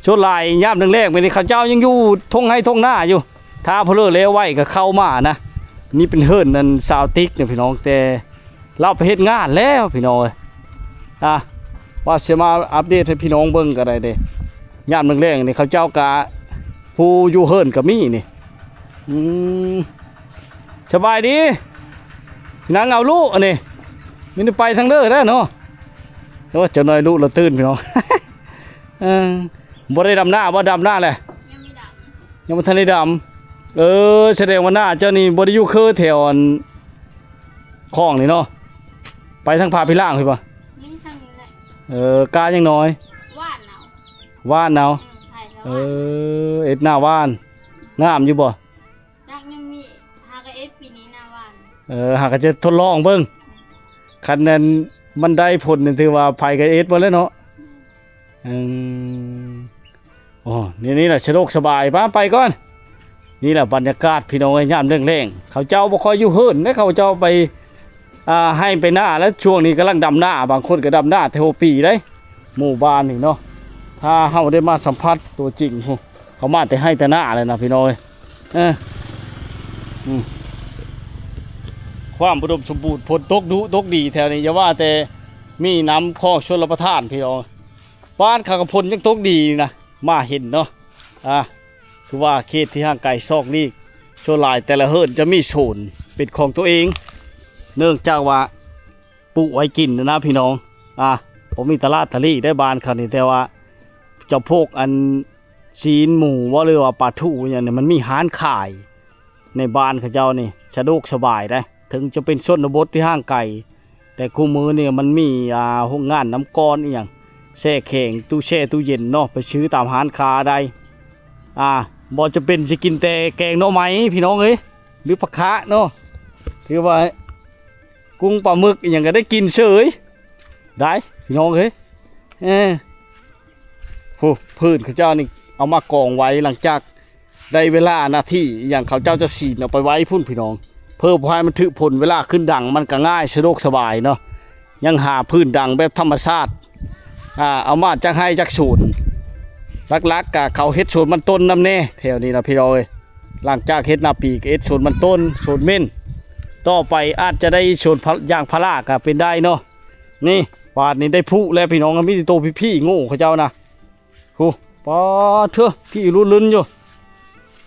ສ່ວນຫຼາຍຍາມແລງໆ ແບບນີ້ເຂົາເຈົ້າຍັງຢູ່ທົ່ງໄຮ່ທົ່ງນາຢູ່ ຖ້າເພິ່ນແລ້ວໄວກໍເຂົ້າມານະ. ນີ້ເປັນເຮືອນອັນຊາວຕິກນະ ພີ່ນ້ອງ ແຕ່ ລາວໄປເຮັດງານແລ້ວ ພີ່ນ້ອງເອີຍ. ອ່າ ວ່າຊິມາອັບເດດໃຫ້ພີ່ນ້ອງເບິ່ງກໍໄດ້ເດ້ ຍາມແລງໆນີ້ ເຂົາເຈົ້າກະ ຜູ້ຢູ່ເຮືອນກໍມີນີ້. ອືມ ສະບາຍດີ ນາງເອົາລູກອັນນີ້ ມີແຕ່ໄປທາງເດີແລ້ວເນາະ. ໂອ້ ເຈົ້ານ້ອຍລູກລະຕື່ນ ພີ່ນ້ອງ ເອີ ບໍ່ໄດ້ດຳນາບໍ່? ດຳນາແຫຼະ ຍັງບໍ່ທັນໄດ້ດຳ. ເອີ ສະແດງວ່ານາເຈົ້ານີ້ບໍ່ໄດ້ຢູ່ເຄີແຖວອັນ ຂອງນີ້ເນາະ ໄປທາງພາພິລ່າງພຸ້ນບໍ່? ມີທາງນີ້ແຫຼະ. ເອີ ກ້າຍັງນ້ອຍ ຫວ່ານເອົາ ຫວ່ານເອົາ. ເອີ ເຮັດນາຫວ່ານ ງາມຢູ່ບໍ່? ຍັງ ຍັງມີ ຫາກະເອັດປີນີ້ນາຫວ່ານ. ເອີ ຫາກະຈະທົດລອງເບິ່ງ ຄັນແມ່ນມັນໄດ້ຜົນນີ້ ຖືວ່າໃຜກະເອັດໝົດແລ້ວເນາະ. ອືມ ໂອ້ ນີ້ ນີ້ລະສະດວກສະບາຍ. ໄປ ໄປກ່ອນ. ນີ້ລະບັນຍາກາດ ພີ່ນ້ອງເອີຍ ຍາມແລງໆ ເຂົາເຈົ້າບໍ່ຄ່ອຍຢູ່ເຮືອນເດ້ ເຂົາເຈົ້າໄປ ອ່າ ໄຮ່ໄປນາ ແລ້ວຊ່ວງນີ້ກຳລັງດຳນາ ບາງຄົນກໍດຳນາແຕ່ຫົວປີເດ້ ໝູ່ບ້ານນີ້ເນາະ. ຖ້າເຮົາໄດ້ມາສຳຜັດຕົວຈິງ ໂຫ ເຂົາມາແຕ່ໄຮ່ແຕ່ນາແລ້ວນະ ພີ່ນ້ອງເອີຍ. ເອີ ອືມ ຄວາມອຸດົມສົມບູນ ຝົນຕົກດຸຕົກດີແຖວນີ້ ຢ່າວ່າແຕ່ມີນ້ຳຂອງຊົນລະປະທານ ພີ່ນ້ອງ. ບ້ານຂ້າກໍຝົນຍັງຕົກດີນະ ມາເຫັນເນາະ. ອ່າ ຄືວ່າເຂດທີ່ຫ່າງໄກສອກຫຼີກ ສ່ວນຫຼາຍແຕ່ລະເຮືອນຈະມີສວນເປັນຂອງຕົວເອງ ເນື່ອງຈາກວ່າປູກໄວ້ກິນນະ ພີ່ນ້ອງ. ອ່າ ບໍ່ມີຕະຫຼາດຕະຫຼີໄດ໋ບ້ານຂ້ານີ້ ແຕ່ວ່າຈຳພວກອັນ ຊີ້ນໝູບໍ່ ຫຼືວ່າປາທູຫຍັງນີ້ ມັນມີຮ້ານຂາຍໃນບ້ານເຂົາເຈົ້ານີ້ ສະດວກສະບາຍໄດ໋. ເຖິງຈະເປັນຊົນນະບົດທີ່ຫ່າງໄກ ແຕ່ຄູ່ມື້ນີ້ມັນມີ ອ່າ ໂຮງງານນ້ຳກ້ອນອີ່ຫຍັງ ແຊ່ແຂງ ຕູ້ແຊ່ຕູ້ເຢັນເນາະ ໄປຊື້ຕາມຮ້ານຄ້າໄດ້. ອ່າ ບໍ່ຈຳເປັນຊິກິນແຕ່ແກງໜໍ່ໄມ້ ພີ່ນ້ອງເອີຍ ຫຼືຜັກຄະເນາະ ຖືວ່າກຸ້ງປາໝຶກອີ່ຫຍັງກໍໄດ້ກິນເສີຍໄດ໋ ພີ່ນ້ອງເອີຍ. ເອີ ໂຫ ພືດເຂົາເຈົ້ານີ້ເອົາມາກອງໄວ້ ຫຼັງຈາກໄດ້ເວລາໜ້າທີ່ອີ່ຫຍັງ ເຂົາເຈົ້າຈະສີນເອົາໄປໄວ້ພຸ້ນ ພີ່ນ້ອງ ເພື່ອບໍ່ໃຫ້ມັນຖືກຝົນ. ເວລາຂຶ້ນດັງມັນກໍງ່າຍ ສະດວກສະບາຍເນາະ. ຍັງຫາພື້ນດັງແບບທຳມະຊາດ ອ່າ ເອົາມາຈາກໄຮ່ຈາກສວນ. ຫຼັກໆ ກະເຂົາເຮັດສວນມັນຕົ້ນນຳແດ່ແຖວນີ້ນະ ພີ່ນ້ອງເອີຍ. ຫຼັງຈາກເຮັດນາປີກໍເຮັດສວນມັນຕົ້ນ ສວນເມັນ ຕໍ່ໄປອາດຈະໄດ້ສວນ ພະ ຢາງພາລາກໍເປັນໄດ້ເນາະ. ນີ້ ບາດນີ້ໄດ້ຜູແລ້ວ ພີ່ນ້ອງ ມີແຕ່ໂຕພີ້ໆ ໂງ່ເຂົາເຈົ້ານະ. ໂອ້ ປາດເທີ ພີ້ລຸນໆຢູ່.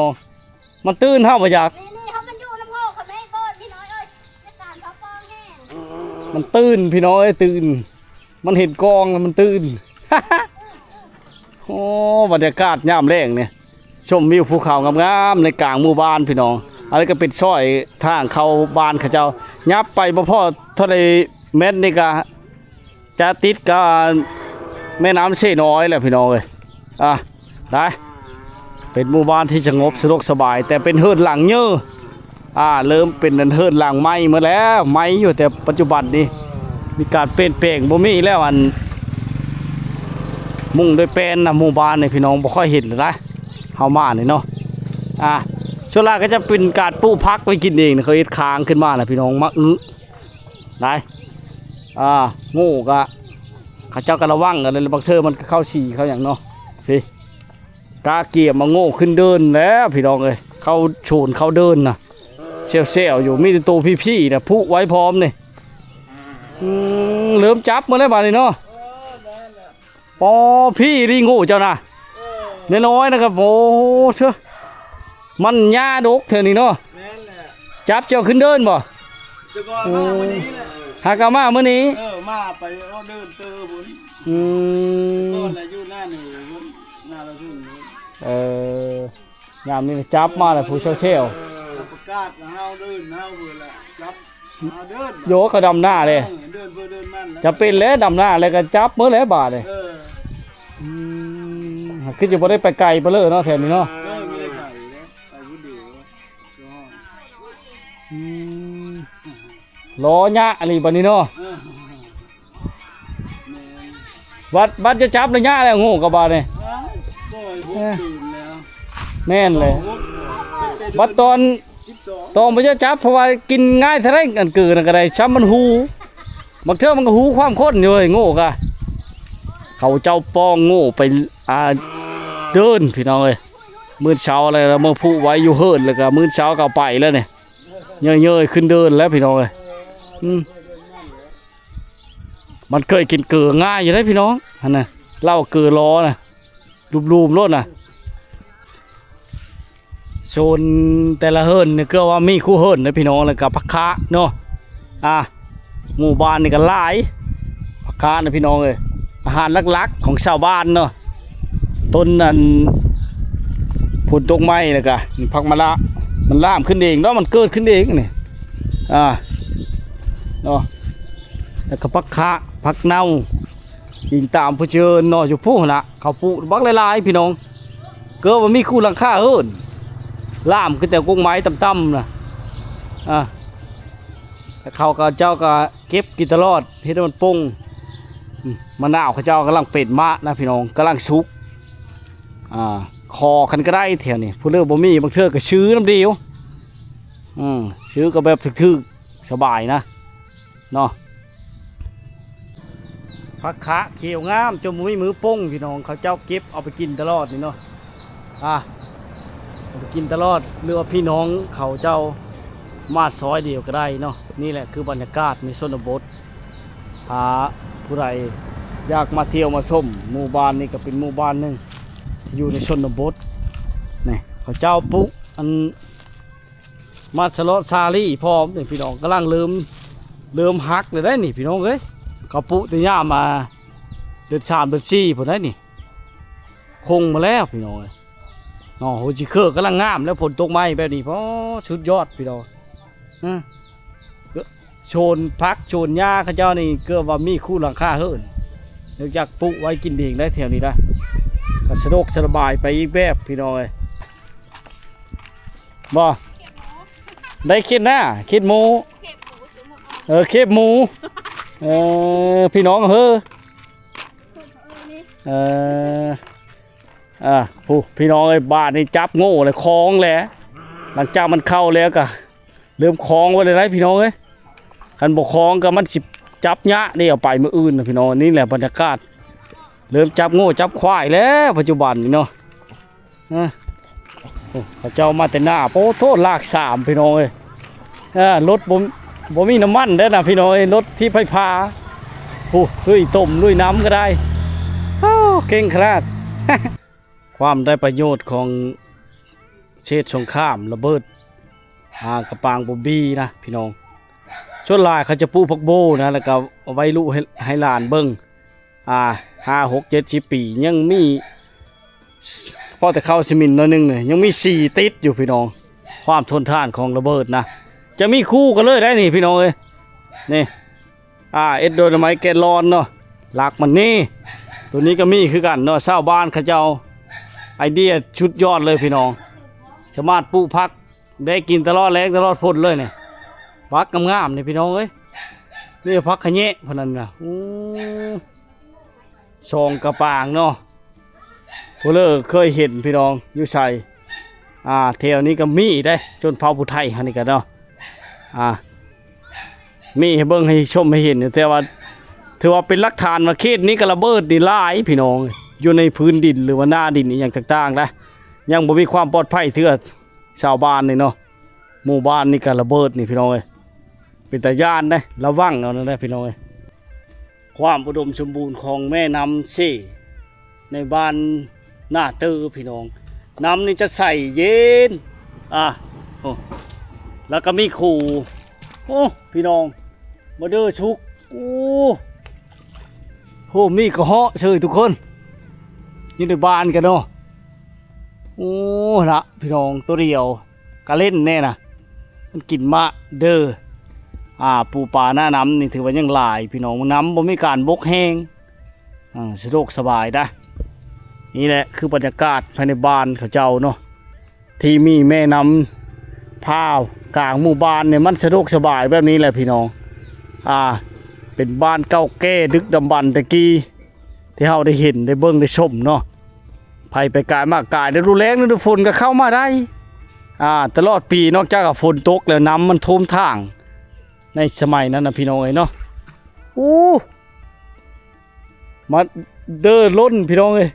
ນ້ອງ. ມັນຕື່ນເຮົາບໍ່ຢາກ ນີ້ໆ ເຮົາມັນຢູ່ນຳໂງກ ເຂົາແມ່ນບໍ່ ພີ່ນ້ອງເອີຍ ໃນການເຂົາປອງແຮງ ມັນຕື່ນພີ່ນ້ອງເອີຍ ຕື່ນ ມັນເຫັນກອງແລ້ວມັນຕື່ນ. ໂອ້ ບັນຍາກາດຍາມແລງນີ້ ຊົມວິວພູເຂົາງາມໆ ໃນກາງໝູ່ບ້ານພີ່ນ້ອງ. ອັນນີ້ກໍເປັນຊອຍທາງເຂົ້າບ້ານເຂົາເຈົ້າ ຍັບໄປບໍ່ພໍເທົ່າໃດແມັດນີ້ກໍ ຈະຕິດກັບແມ່ນ້ຳເຊນ້ອຍແຫຼະພີ່ນ້ອງເອີຍ. ອ່າ ໄດ້ ເປັນໝູ່ບ້ານທີ່ສະຫງົບສະດວກສະບາຍ ແຕ່ເປັນເຮືອນຫຼັງເຍີ ອ່າ ເລີ່ມເປັນເຮືອນຫຼັງໃໝ່ໝົດແລ້ວ ໃໝ່ຢູ່ ແຕ່ປັດຈຸບັນນີ້ມີການປ່ຽນແປງ ບໍ່ມີແລ້ວ ອັນ ມຸງດ້ວຍແປ້ນນະ ໝູ່ບ້ານນີ້ພີ່ນ້ອງ ບໍ່ຄ່ອຍເຫັນແລ້ວນະ ເຮົາມານີ້ເນາະ. ອ່າ ສ່ວນຫຼາຍກໍຈະເປັນການປູກຜັກໄວ້ກິນເອງ ເຂົາເຮັດຄາງຂຶ້ນມານະພີ່ນ້ອງ ມາອຶ ໄດ້ ອ່າ ໂງກະ ເຂົາເຈົ້າກໍລະວັງກັນແຫຼະ ບາງເທື່ອມັນກໍເຂົ້າສີເຂົ້າຫຍັງເນາະ. ພີ້ ກະກຽມມາໂງຂຶ້ນເດີ່ນແລ້ວພີ່ນ້ອງເອີຍ ເຂົ້າໂຊນເຂົ້າເດີ່ນນະ ແຊວໆຢູ່ ມີແຕ່ໂຕພີ້ໆນະ ຜູກໄວ້ພ້ອມນີ້. ອືມ ເລີ່ມຈັບໝົດແລ້ວບາດນີ້ເນາະ. ອໍ ພີ້ລີໂງເຈົ້ານະ ເອີ ນ້ອຍໆນະຄັບ. ໂອ້ ເຊີ ມັນຫຍ້າດົກແຖວນີ້ເນາະ. ແມ່ນແຫຼະ ຈັບເຈົ້າຂຶ້ນເດີ່ນບໍ່? ແຕ່ກ່ອນມາມື້ນີ້ແຫຼະ ຫາກໍມາມື້ນີ້. ເອີ ມາໄປເອົາເດີ່ນເຕີພຸ້ນ. ອືມ ແຕ່ກ່ອນລະຢູ່ໜ້າເໜືອພຸ້ນ ໜ້າລະເທິງພຸ້ນ. ເອີ ຍາມນີ້ຈັບມາແລ້ວຜູ້ແຊວໆ ເອີ ປະກາດເຮົາເດີ່ນເຮົາພຸ້ນແຫຼະ ຈັບ ເອົາເດີ່ນ ໂຍ ເຂົາດຳໜ້າເດ້ ເອີ ເດີ່ນເພື່ອເດີ່ນມັນແຫຼະ ຈະເປັນແລ້ວ ດຳໜ້າແລ້ວກໍຈັບໝົດແລ້ວບາດນີ້. ເອີ ອືມ ຄືຈະບໍ່ໄດ້ໄປໄກປານເລີເນາະ ແຖວນີ້ເນາະ. ເອີ ບໍ່ໄດ້ໄກເດ້ ໄປຜູ້ດຽວ. ອືມ ລໍຍະອີ່ຫຼີບັດນີ້ເນາະ. ເອີ ແມ່ນ ບັດ ບັດຈະຈັບໄລຍະແລ້ວ ໂງ່ກັບບາດນີ້. ອ້າວ ປ່ອຍຫົກ ເອີ ຕື່ນແລ້ວ. ແມ່ນເລີຍ. ຫົກ ບັດຕອນ ສິບສອງ ຕອນບໍ່ຈະຈັບ ເພາະວ່າກິນງ່າຍເທົ່າໃດ ອັນເກີນນັ້ນກໍໄດ້ ຊ້ຳມັນຫູ ບາງເທື່ອມັນກໍຫູຄວາມຄົນຢູ່ເວີຍ ໂງ່ກະ. ເຂົາເຈົ້າປ້ອງໂງ່ໄປ ອ່າ ເດີນ ພີ່ນ້ອງເອີຍ. ມື້ເຊົ້າແລ້ວ ເອົາມາຜູກໄວ້ຢູ່ເຮືອນ ແລ້ວກໍມື້ເຊົ້າກໍເອົາໄປແລ້ວນີ້. ເຍີ້ຍໆ ຂຶ້ນເດີນແລ້ວພີ່ນ້ອງເອີຍ. ອືມ ມັນເຄີຍກິນເກີງ່າຍຢູ່ເດ້ພີ່ນ້ອງ ຫັ້ນນະ ເຫຼົ້າເກີລໍນະ ລູບໆໂລດນະ. ໂຊນແຕ່ລະເຮືອນນີ້ເກືອບວ່າມີຄູ່ເຮືອນເດ້ພີ່ນ້ອງ ແລ້ວກໍຜັກຄະເນາະ. ອ່າ ໝູ່ບ້ານນີ້ກໍຫຼາຍ ຜັກຄະນະພີ່ນ້ອງເອີຍ. ອາຫານຫຼັກໆຂອງຊາວບ້ານເນາະ ຕົ້ນອັນ ຝົນຕົກໃໝ່ ແລ້ວກະນີ້ ຜັກມະລະ ມັນລາມຂຶ້ນເອງເນາະ ມັນເກີດຂຶ້ນເອງນີ້ ອ່າ ເນາະ. ແລ້ວກະຜັກຄະ ຜັກເນົ່າ ອີງຕາມຜູ້ເຊີນເນາະ ຢູ່ພຸ້ນນະ ເຂົາປູກບັກຫຼາຍໆ ພີ່ນ້ອງ. ເກີດວ່າມີຄູ່ຫຼັງຄາເຮືອນ ລາມຂຶ້ນແຕ່ກົກໄມ້ຕ່ຳໆນະ ອ່າ ແລ້ວເຂົາກໍ ເຂົາເຈົ້າກໍ ເກັບກິນຕະຫຼອດ ເຮັດໃຫ້ມັນປົ່ງ. ອືມ ມະນາວເຂົາເຈົ້າກຳລັງເປັນມານະພີ່ນ້ອງ ກຳລັງສຸກ. ອ່າ ຂໍກັນກໍໄດ້ແຖວນີ້ ຜູ້ເລີກບໍ່ມີ ບາງເທື່ອກໍຊື້ນຳດຽວ. ອືມ ຊື້ກໍແບບຖືກໆ ສະບາຍນະ ເນາະ. ຜັກຄະຂຽວງາມ ຈົນບໍ່ມີມືປົ່ງພີ່ນ້ອງ ເຂົາເຈົ້າເກັບເອົາໄປກິນຕະຫຼອດນີ້ເນາະ. ອ່າ ເອົາໄປກິນຕະຫຼອດ ຫຼືວ່າພີ່ນ້ອງເຂົາເຈົ້າມາຊອຍດຽວກໍໄດ້ເນາະ. ນີ້ແຫຼະຄືບັນຍາກາດໃນຊົນນະບົດ. ຖ້າຜູ້ໃດຢາກມາທ່ຽວມາຊົມ ໝູ່ບ້ານນີ້ກໍເປັນໝູ່ບ້ານໜຶ່ງຢູ່ໃນຊົນນະບົດ. ນີ້ເຂົາເຈົ້າປູກອັນ ມັດສະເລາະສາລີພ້ອມນີ້ພີ່ນ້ອງ ກຳລັງເລີ່ມ ເລີ່ມຫັກແລ້ວໄດ໋ນີ້ພີ່ນ້ອງເອີຍ. ເຂົາປູກແຕ່ຍາມ ອ່າ ເດືອນສາມເດືອນສີ່ພຸ້ນໄດ໋ນີ້ ຄົງມາແລ້ວພີ່ນ້ອງເອີຍເນາະ. ໂຫ ຈິເຄີກຳລັງງາມແລ້ວ ຝົນຕົກໃໝ່ແບບນີ້ ໂອ້ ສຸດຍອດພີ່ນ້ອງ. ຮະ ໂຊນຜັກໂຊນຫຍ້າເຂົາເຈົ້ານີ້ເກືອບວ່າມີຄູ່ຫຼັງຄາເຮືອນ ເນື່ອງຈາກປູກໄວ້ກິນເອງໄດ້ແຖວນີ້ໄດ໋ ກໍສະດວກສະບາຍໄປອີກແບບພີ່ນ້ອງເອີຍ. ບໍ່ ໄດ້ເຂດໜ້າ ເຂດໝູ ເອີ ເຂດໝູ ເອີ ພີ່ນ້ອງເຮີ ເອີ ອ່າ ຜູ້ ພີ່ນ້ອງເອີຍ ບາດນີ້ຈັບໂງ່ແລ້ວ ຄອງແລ້ວ. ຫຼັງຈາກມັນເຂົ້າແລ້ວກໍເລີ່ມຄອງໄວ້ແລ້ວໄດ໋ພີ່ນ້ອງເອີຍ. ຄັນບໍ່ຄອງກໍມັນຊິຈັບຍາກເດ້ ເອົາໄປມື້ອື່ນນະພີ່ນ້ອງ. ນີ້ແຫຼະບັນຍາກາດ ເລີ່ມຈັບໂງ່ຈັບຄວາຍແລ້ວປັດຈຸບັນນີ້ເນາະ. ຮະ ໂອ້ ເຂົາເຈົ້າມາແຕ່ໜ້າ ໂອ້ໂທ ລາກສາມພີ່ນ້ອງເອີຍ. ເອີ ລົດບໍ່ ບໍ່ມີນ້ຳມັນເດ້ນະພີ່ນ້ອງເອີຍ ລົດຖີບໄຟຟ້າ. ໂອ້ ລຸຍຕົມລຸຍນ້ຳກໍໄດ້. ໂອ້ ເກັ່ງຂະໜາດ. ຄວາມໄດ້ປະໂຫຍດຂອງເຂດສົງຄາມລະເບີດ ອ່າ ກະປາງບອມບີນະພີ່ນ້ອງ. ສ່ວນຫຼາຍເຂົາຈະປູກຜັກໂບນະ ແລ້ວກໍເອົາໄວ້ລູກໃຫ້ ໃຫ້ຫຼານເບິ່ງ. ອ່າ ຫ້າ ຫົກ ເຈັດ ສິບປີ ຍັງມີ ພໍແຕ່ເຂົ້າຊີເມັນໜ້ອຍໜຶ່ງນີ້ ຍັງມີສີຕິດຢູ່ພີ່ນ້ອງ. ຄວາມທົນທານຂອງລະເບີດນະ ຈະມີຄູ່ກັນເລີຍໄດ໋ນີ້ພີ່ນ້ອງເອີຍ. ນີ້ ອ່າ ເອັດໂດນາໄມແກນລອນເນາະ ຫຼັກມັນນີ້. ໂຕນີ້ກໍມີຄືກັນເນາະ ຊາວບ້ານເຂົາເຈົ້າ ໄອເດຍສຸດຍອດເລີຍພີ່ນ້ອງ. ສາມາດປູກຜັກ ໄດ້ກິນຕະຫຼອດແລ້ງຕະຫຼອດຝົນເລີຍນີ້. ຜັກງາມໆນີ້ພີ່ນ້ອງເອີຍ ນີ້ຜັກຂະແຍງພຸ້ນນັ້ນນະ. ໂອ້ ສອງກະປາງເນາະ ຜູ້ເລີເຄີຍເຫັນພີ່ນ້ອງ ຢູ່ໃສ? ອ່າ ແຖວນີ້ກໍມີເດ້ ຊົນເຜົ່າຜູ້ໄທເຮົານີ້ກໍເນາະ. ອ່າ ມີໃຫ້ເບິ່ງໃຫ້ຊົມໃຫ້ເຫັນຢູ່ ແຕ່ວ່າຖືວ່າເປັນຫຼັກຖານວ່າເຂດນີ້ກໍລະເບີດນີ້ຫຼາຍພີ່ນ້ອງ ຢູ່ໃນພື້ນດິນ ຫຼືວ່າໜ້າດິນອີ່ຫຍັງຕ່າງໆນະ ຍັງບໍ່ມີຄວາມປອດໄພເທື່ອ. ຊາວບ້ານນີ້ເນາະ ໝູ່ບ້ານນີ້ກໍລະເບີດນີ້ພີ່ນ້ອງເອີຍ ເປັນຕາຢ້ານເດ້ ລະວັງເອົານັ້ນແຫຼະພີ່ນ້ອງເອີຍ. ຄວາມອຸດົມສົມບູນຂອງແມ່ນ້ຳເຊ ໃນບ້ານໜ້າເຕີພີ່ນ້ອງ. ນ້ຳນີ້ຈະໃສເຢັນ ອ່າ ໂອ້ ແລ້ວກໍມີຄູ ໂອ້ ພີ່ນ້ອງ ມາເດີສຸກ ໂອ້ ໂຫ ມີກະເຫາະເຊີຍທຸກຄົນ ຢູ່ໃນບ້ານກັນເນາະ. ໂອ້ ລະພີ່ນ້ອງ ໂຕດຽວກະເຫຼັ້ນແນ່ນະ ມັນກິນມາເດີ. ອ່າ ປູປາໜ້ານ້ຳນີ້ຖືວ່າຍັງຫຼາຍພີ່ນ້ອງ ນ້ຳບໍ່ມີການບົກແຫ້ງ ອ່າ ສະດວກສະບາຍນະ. ນີ້ແຫຼະຄືບັນຍາກາດພາຍໃນບ້ານເຂົາເຈົ້າເນາະ ທີ່ມີແມ່ນ້ຳຜ່າກາງໝູ່ບ້ານນີ້ ມັນສະດວກສະບາຍແບບນີ້ແຫຼະພີ່ນ້ອງ. ອ່າ ເປັນບ້ານເກົ່າແກ່ດຶກດຳບັນແຕ່ກີ້ ທີ່ເຮົາໄດ້ເຫັນໄດ້ເບິ່ງໄດ້ຊົມເນາະ. ໃຜໄປກາຍມາກາຍ ລະດູແລ້ງລະດູຝົນກໍເຂົ້າມາໄດ້. ອ່າ ຕະຫຼອດປີ ນອກຈາກວ່າຝົນຕົກແລ້ວ ນ້ຳມັນຖ້ວມທາງ ໃນສະໄໝນັ້ນນະ ພີ່ນ້ອງເອີຍເນາະ. ໂອ້ ມາເດີລົ້ນພີ່ນ້ອງເອີຍ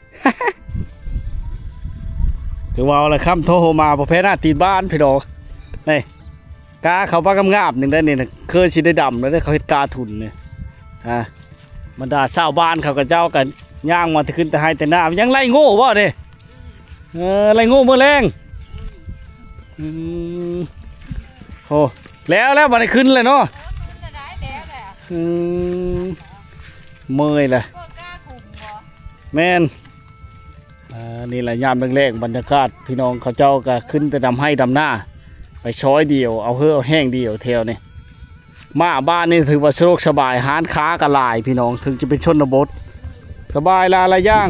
ຄືວ່າເອົາລະຄຳໂທມາບໍ່ແພ້ໜ້າຕີນບ້ານພີ່ນ້ອງ. ນີ້ ກາເຂົ້າມາງາມໆໜຶ່ງໄດ້ນີ້ນະ ຄືຊິໄດ້ດຳແລ້ວເດ້ ເຂົາເຮັດກາທຸນນີ້. ອ່າ ບັນດາຊາວບ້ານເຂົາ ເຂົາເຈົ້າກໍຍ່າງມາແຕ່ຂຶ້ນແຕ່ໄຮ່ແຕ່ນາ ຍັງໄລ່ໂງ່ບໍ່ນີ້? ເອີ ໄລ່ໂງ່ມື້ແລງ. ອືມ ໂອ້ ແລ້ວ ແລ້ວ ບັດນີ້ຂຶ້ນແລ້ວເນາະ. ອືມ ເມື່ອຍແຫຼະ. ແມ່ນ. ອ່າ ນີ້ແຫຼະ ຍາມແລງໆ ບັນຍາກາດ ພີ່ນ້ອງເຂົາເຈົ້າກໍຂຶ້ນແຕ່ດຳໄຮ່ດຳນາ ໄປຊອຍດຽວ ເອົາເຫື່ອເອົາແຮງດຽວແຖວນີ້. ມາບ້ານນີ້ຖືວ່າສະດວກສະບາຍ ຮ້ານຄ້າກໍຫຼາຍພີ່ນ້ອງ ເຖິງຈະເປັນຊົນນະບົດ ສະບາຍຫຼາຍໆຢ່າງ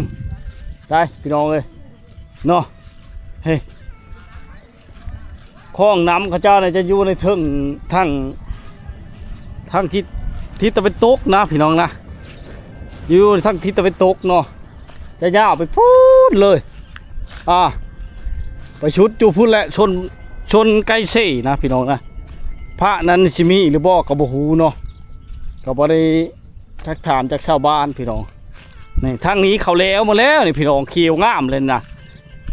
ໄດ໋ພີ່ນ້ອງເອີຍເນາະ. ເຮີ້ຍ ຄອງນ້ຳເຂົາເຈົ້ານີ້ຈະຢູ່ໃນເທິງທາງ ທາງທິດ ທິດຕາເວັນຕົກນະພີ່ນ້ອງນະ ຢູ່ທາງທິດຕາເວັນຕົກເນາະ ຈະຍາວໄປພຸ້ນເລີຍ. ອ່າ ໄປສຸດຢູ່ພຸ້ນແຫຼະ ຊົນ ຊົນໄກເສນະພີ່ນ້ອງນະ. ພະນັ້ນຊິມີຫຼືບໍ່ກໍບໍ່ຮູ້ເນາະ ກໍບໍ່ໄດ້ ທັກຖາມຈາກຊາວບ້ານພີ່ນ້ອງ. ນີ້ ທາງນີ້ເຂົາແລ້ວໝົດແລ້ວນີ້ພີ່ນ້ອງ ຂຽວງາມເລີຍນະ.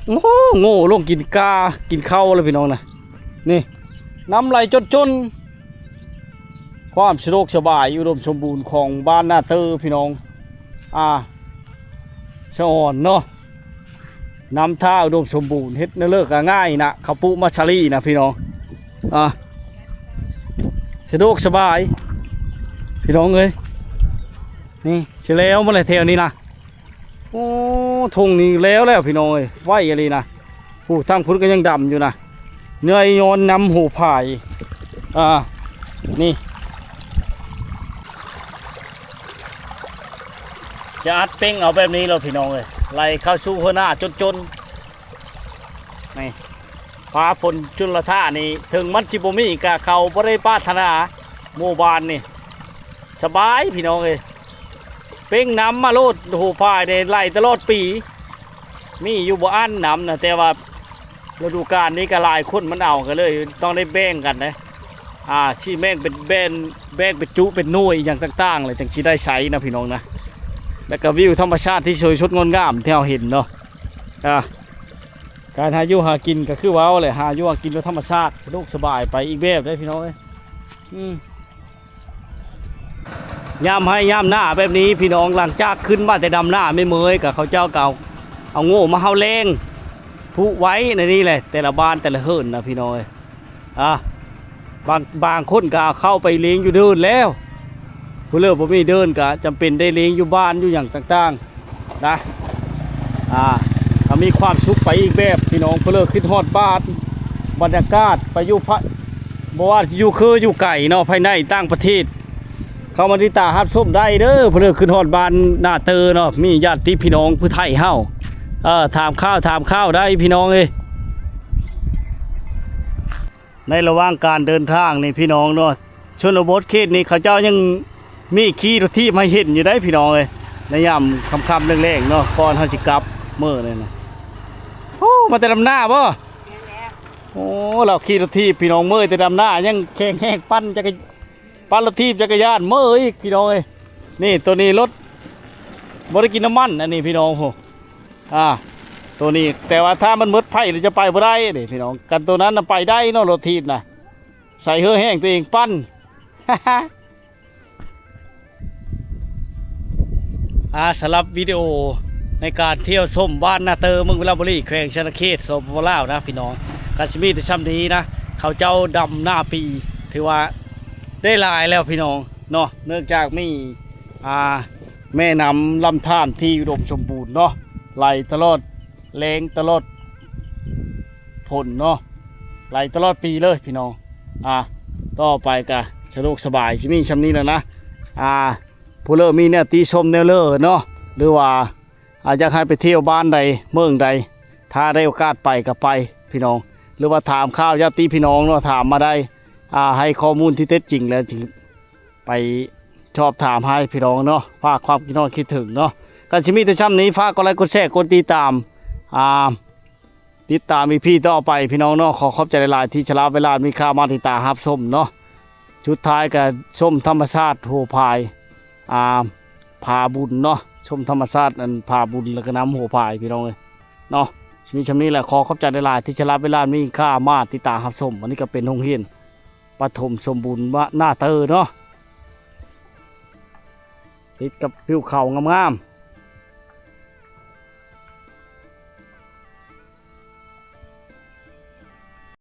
ໂອ້ໂຫ ໂງ່ລົງກິນກາກິນເຂົ້າແລ້ວພີ່ນ້ອງນະ. ນີ້ ນ້ຳໄຫຼຈົນໆ ຄວາມສະດວກສະບາຍ ອຸດົມສົມບູນຂອງບ້ານນາເຕີພີ່ນ້ອງ ອ່າ ສະອອນເນາະ. ນຳທ່າອຸດົມສົມບູນ ເຮັດແນວເລີກກໍງ່າຍນະ ເຂົາປູກມາສາລີນະພີ່ນ້ອງ. ອ່າ ສະດວກສະບາຍພີ່ນ້ອງເອີຍ. ນີ້ຊິແລ້ວໝົດແລ້ວແຖວນີ້ນະ. ໂອ້ ທົ່ງນີ້ແລ້ວແລ້ວພີ່ນ້ອງເອີຍ ໄວອີ່ຫຼີນະ. ຜູ້ທາງພຸ້ນກໍຍັງດຳຢູ່ນະ ເນື່ອຍຍ້ອນນ້ຳຫົວພາຍ. ອ່າ ນີ້ ຈະອັດເປັ້ງເອົາແບບນີ້ໂລດພີ່ນ້ອງເອີຍ ໄຫຼເຂົ້າສູ່ເຮືອນນາຈົນໆ. ນີ້ ຟ້າຝົນຈຸນລະທານີ້ ເຖິງມັນຊິບໍ່ມີ ກະເຂົາບໍ່ໄດ້ປາດຖະໜາ. ໝູ່ບ້ານນີ້ສະບາຍພີ່ນ້ອງເອີຍ ເປັ້ງນ້ຳມາໂລດ ໂອ້ໂຫ ພາຍໄດ້ໄຫຼຕະຫຼອດປີ ມີຢູ່ບໍ່ອັນນ້ຳນະ. ແຕ່ວ່າ ລະດູການນີ້ກໍຫຼາຍຄົນມັນເອົາ ກໍເລີຍຕ້ອງໄດ້ແບ່ງກັນເດ້. ອ່າ ຊິແບ່ງເປັນ ແບ່ງ ແບ່ງເປັນຈຸເປັນໜ່ວຍຫຍັງຕ່າງໆ ແລ້ວຈັ່ງຊິໄດ້ໃຊ້ນະພີ່ນ້ອງນະ. ແລ້ວກໍວິວທຳມະຊາດທີ່ສວຍສົດງົດງາມທີ່ເຮົາເຫັນເນາະ. ອ່າ ການຫາຢູ່ຫາກິນກໍຄືເວົ້າແຫຼະ ຫາຢູ່ຫາກິນແບບທຳມະຊາດ ສະດວກສະບາຍໄປອີກແບບເດ້ພີ່ນ້ອງເອີຍ. ອືມ ຍາມໄຮ່ຍາມນາແບບນີ້ພີ່ນ້ອງ ຫຼັງຈາກຂຶ້ນມາແຕ່ດຳນາ ແມ່ເໝີຍກໍເຂົາເຈົ້າກໍເອົາ ເອົາໂງ່ມາເຮົາແລ້ງ ຜູກໄວ້ໃນນີ້ແຫຼະ ແຕ່ລະບ້ານແຕ່ລະເຮືອນນະພີ່ນ້ອງເອີຍ. ອ່າ ບາງ ບາງຄົນກໍເຂົ້າໄປລ້ຽງຢູ່ເດີ່ນແລ້ວ ຜູ້ເລີກບໍ່ມີເດີ່ນກໍຈຳເປັນໄດ້ລ້ຽງຢູ່ບ້ານຢູ່ຫຍັງຕ່າງໆ ນະ. ອ່າ ກໍມີຄວາມສຸກໄປອີກແບບພີ່ນ້ອງ ເພິ່ນເລີຍຄິດຮອດບ້ານ ບັນຍາກາດໄປຢູ່ພະ ບໍ່ວ່າຢູ່ເຄີຢູ່ໄກເນາະ ພາຍໃນຕ່າງປະເທດ ເຂົ້າມາຕິດຕາມຮັບຊົມໄດ້ເດີ. ເພິ່ນເລີຍຄິດຮອດບ້ານນາເຕີເນາະ ມີຍາດຕິພີ່ນ້ອງຜູ້ໄທເຮົາ ເອີ ຖາມຂ່າວ ຖາມຂ່າວໄດ້ພີ່ນ້ອງເອີຍ. ໃນລະຫວ່າງການເດີນທາງນີ້ພີ່ນ້ອງເນາະ ຊົນນະບົດເຂດນີ້ເຂົາເຈົ້າຍັງມີຂີ່ລົດຖີບໃຫ້ເຫັນຢູ່ໄດ໋ພີ່ນ້ອງເອີຍ ໃນຍາມຄ່ຳໆແລງໆເນາະ ກ່ອນເຮົາຊິກັບມື້ນີ້ນະ. ໂອ້ ມາແຕ່ດຳນາບໍ່? ແມ່ນແລ້ວ. ໂອ້ ລາວຂີ່ລົດຖີບພີ່ນ້ອງ ເມື່ອຍແຕ່ດຳນາ ຍັງແຂງແຮງປັ່ນຈັກກະ ປັ່ນລົດຖີບຈັກກະຍານ ເມື່ອຍອີກພີ່ນ້ອງເອີຍ. ນີ້ ໂຕນີ້ລົດບໍ່ໄດ້ກິນນ້ຳມັນ ອັນນີ້ພີ່ນ້ອງ ໂອ້ ອ່າ ໂຕນີ້ ແຕ່ວ່າຖ້າມັນໝົດໄຟແລ້ວຈະໄປບໍ່ໄດ້ເດ້ພີ່ນ້ອງ ຄັນໂຕນັ້ນນະໄປໄດ້ເນາະ ລົດຖີບນະ ໃສ່ເຫື່ອແຮງຕົວເອງປັ່ນ. ອ່າ ສຳລັບວິດີໂອໃນການທ່ຽວຊົມບ້ານນາເຕີ ເມືອງວິລະບູລີ ແຂວງສະຫວັນນະເຂດ ສປປ ລາວນະພີ່ນ້ອງ ກໍຊິມີແຕ່ຊ່ຳນີ້ນະ. ເຂົາເຈົ້າດຳນາປີ ຖືວ່າໄດ້ຫຼາຍແລ້ວພີ່ນ້ອງເນາະ ເນື່ອງຈາກມີ ອ່າ ແມ່ນ້ຳລຳທານທີ່ອຸດົມສົມບູນເນາະ ໄຫຼຕະຫຼອດແລ້ງຕະຫຼອດຝົນເນາະ ໄຫຼຕະຫຼອດປີເລີຍພີ່ນ້ອງ. ອ່າ ຕໍ່ໄປກະສະດວກສະບາຍ ຊິມີຊ່ຳນີ້ແຫຼະນະ. ອ່າ ຜູ້ເລີກມີແນວຕິຊົມແນວເລີເນາະ ຫຼືວ່າ ອ່າ ຢາກໃຫ້ໄປທ່ຽວບ້ານໃດເມືອງໃດ ຖ້າໄດ້ໂອກາດໄປກະໄປພີ່ນ້ອງ ຫຼືວ່າຖາມຂ່າວຍາດຕິພີ່ນ້ອງເນາະ ຖາມມາໄດ້. ອ່າ ໃຫ້ຂໍ້ມູນທີ່ເທັດຈິງແລ້ວຈຶ່ງ ໄປສອບຖາມຫາພີ່ນ້ອງເນາະ ຝາກຄວາມຄິດຮອດຄິດເຖິງເນາະ. ກໍຊິມີແຕ່ຊ່ຳນີ້ ຝາກກົດໄລກົດແຊ ກົດຕິດຕາມ ອ່າ ຕິດຕາມອີພີຕໍ່ໄປພີ່ນ້ອງເນາະ. ຂໍຂອບໃຈຫຼາຍໆ ທີ່ສະຫຼະເວລາມີຄ່າມາຕິດຕາມຮັບຊົມເນາະ. ສຸດທ້າຍກໍຊົມທຳມະຊາດຫົວພາຍ ອ່າ ຜາບຸນເນາະ, ຊົມທຳມະຊາດອັນຜາບຸນ ແລ້ວກໍນ້ຳຫົວພາຍພີ່ນ້ອງເອີຍເນາະ. ມີຊ່ຳນີ້ແຫຼະ ຂໍຂອບໃຈຫຼາຍໆ ທີ່ສະຫຼະເວລາມີຄ່າມາຕິດຕາມຮັບຊົມ. ອັນນີ້ກໍເປັນໂຮງຮຽນປະຖົມສົມບູນນາເຕີເນາະ ຕິດກັບທິວເຂົາງາມໆ.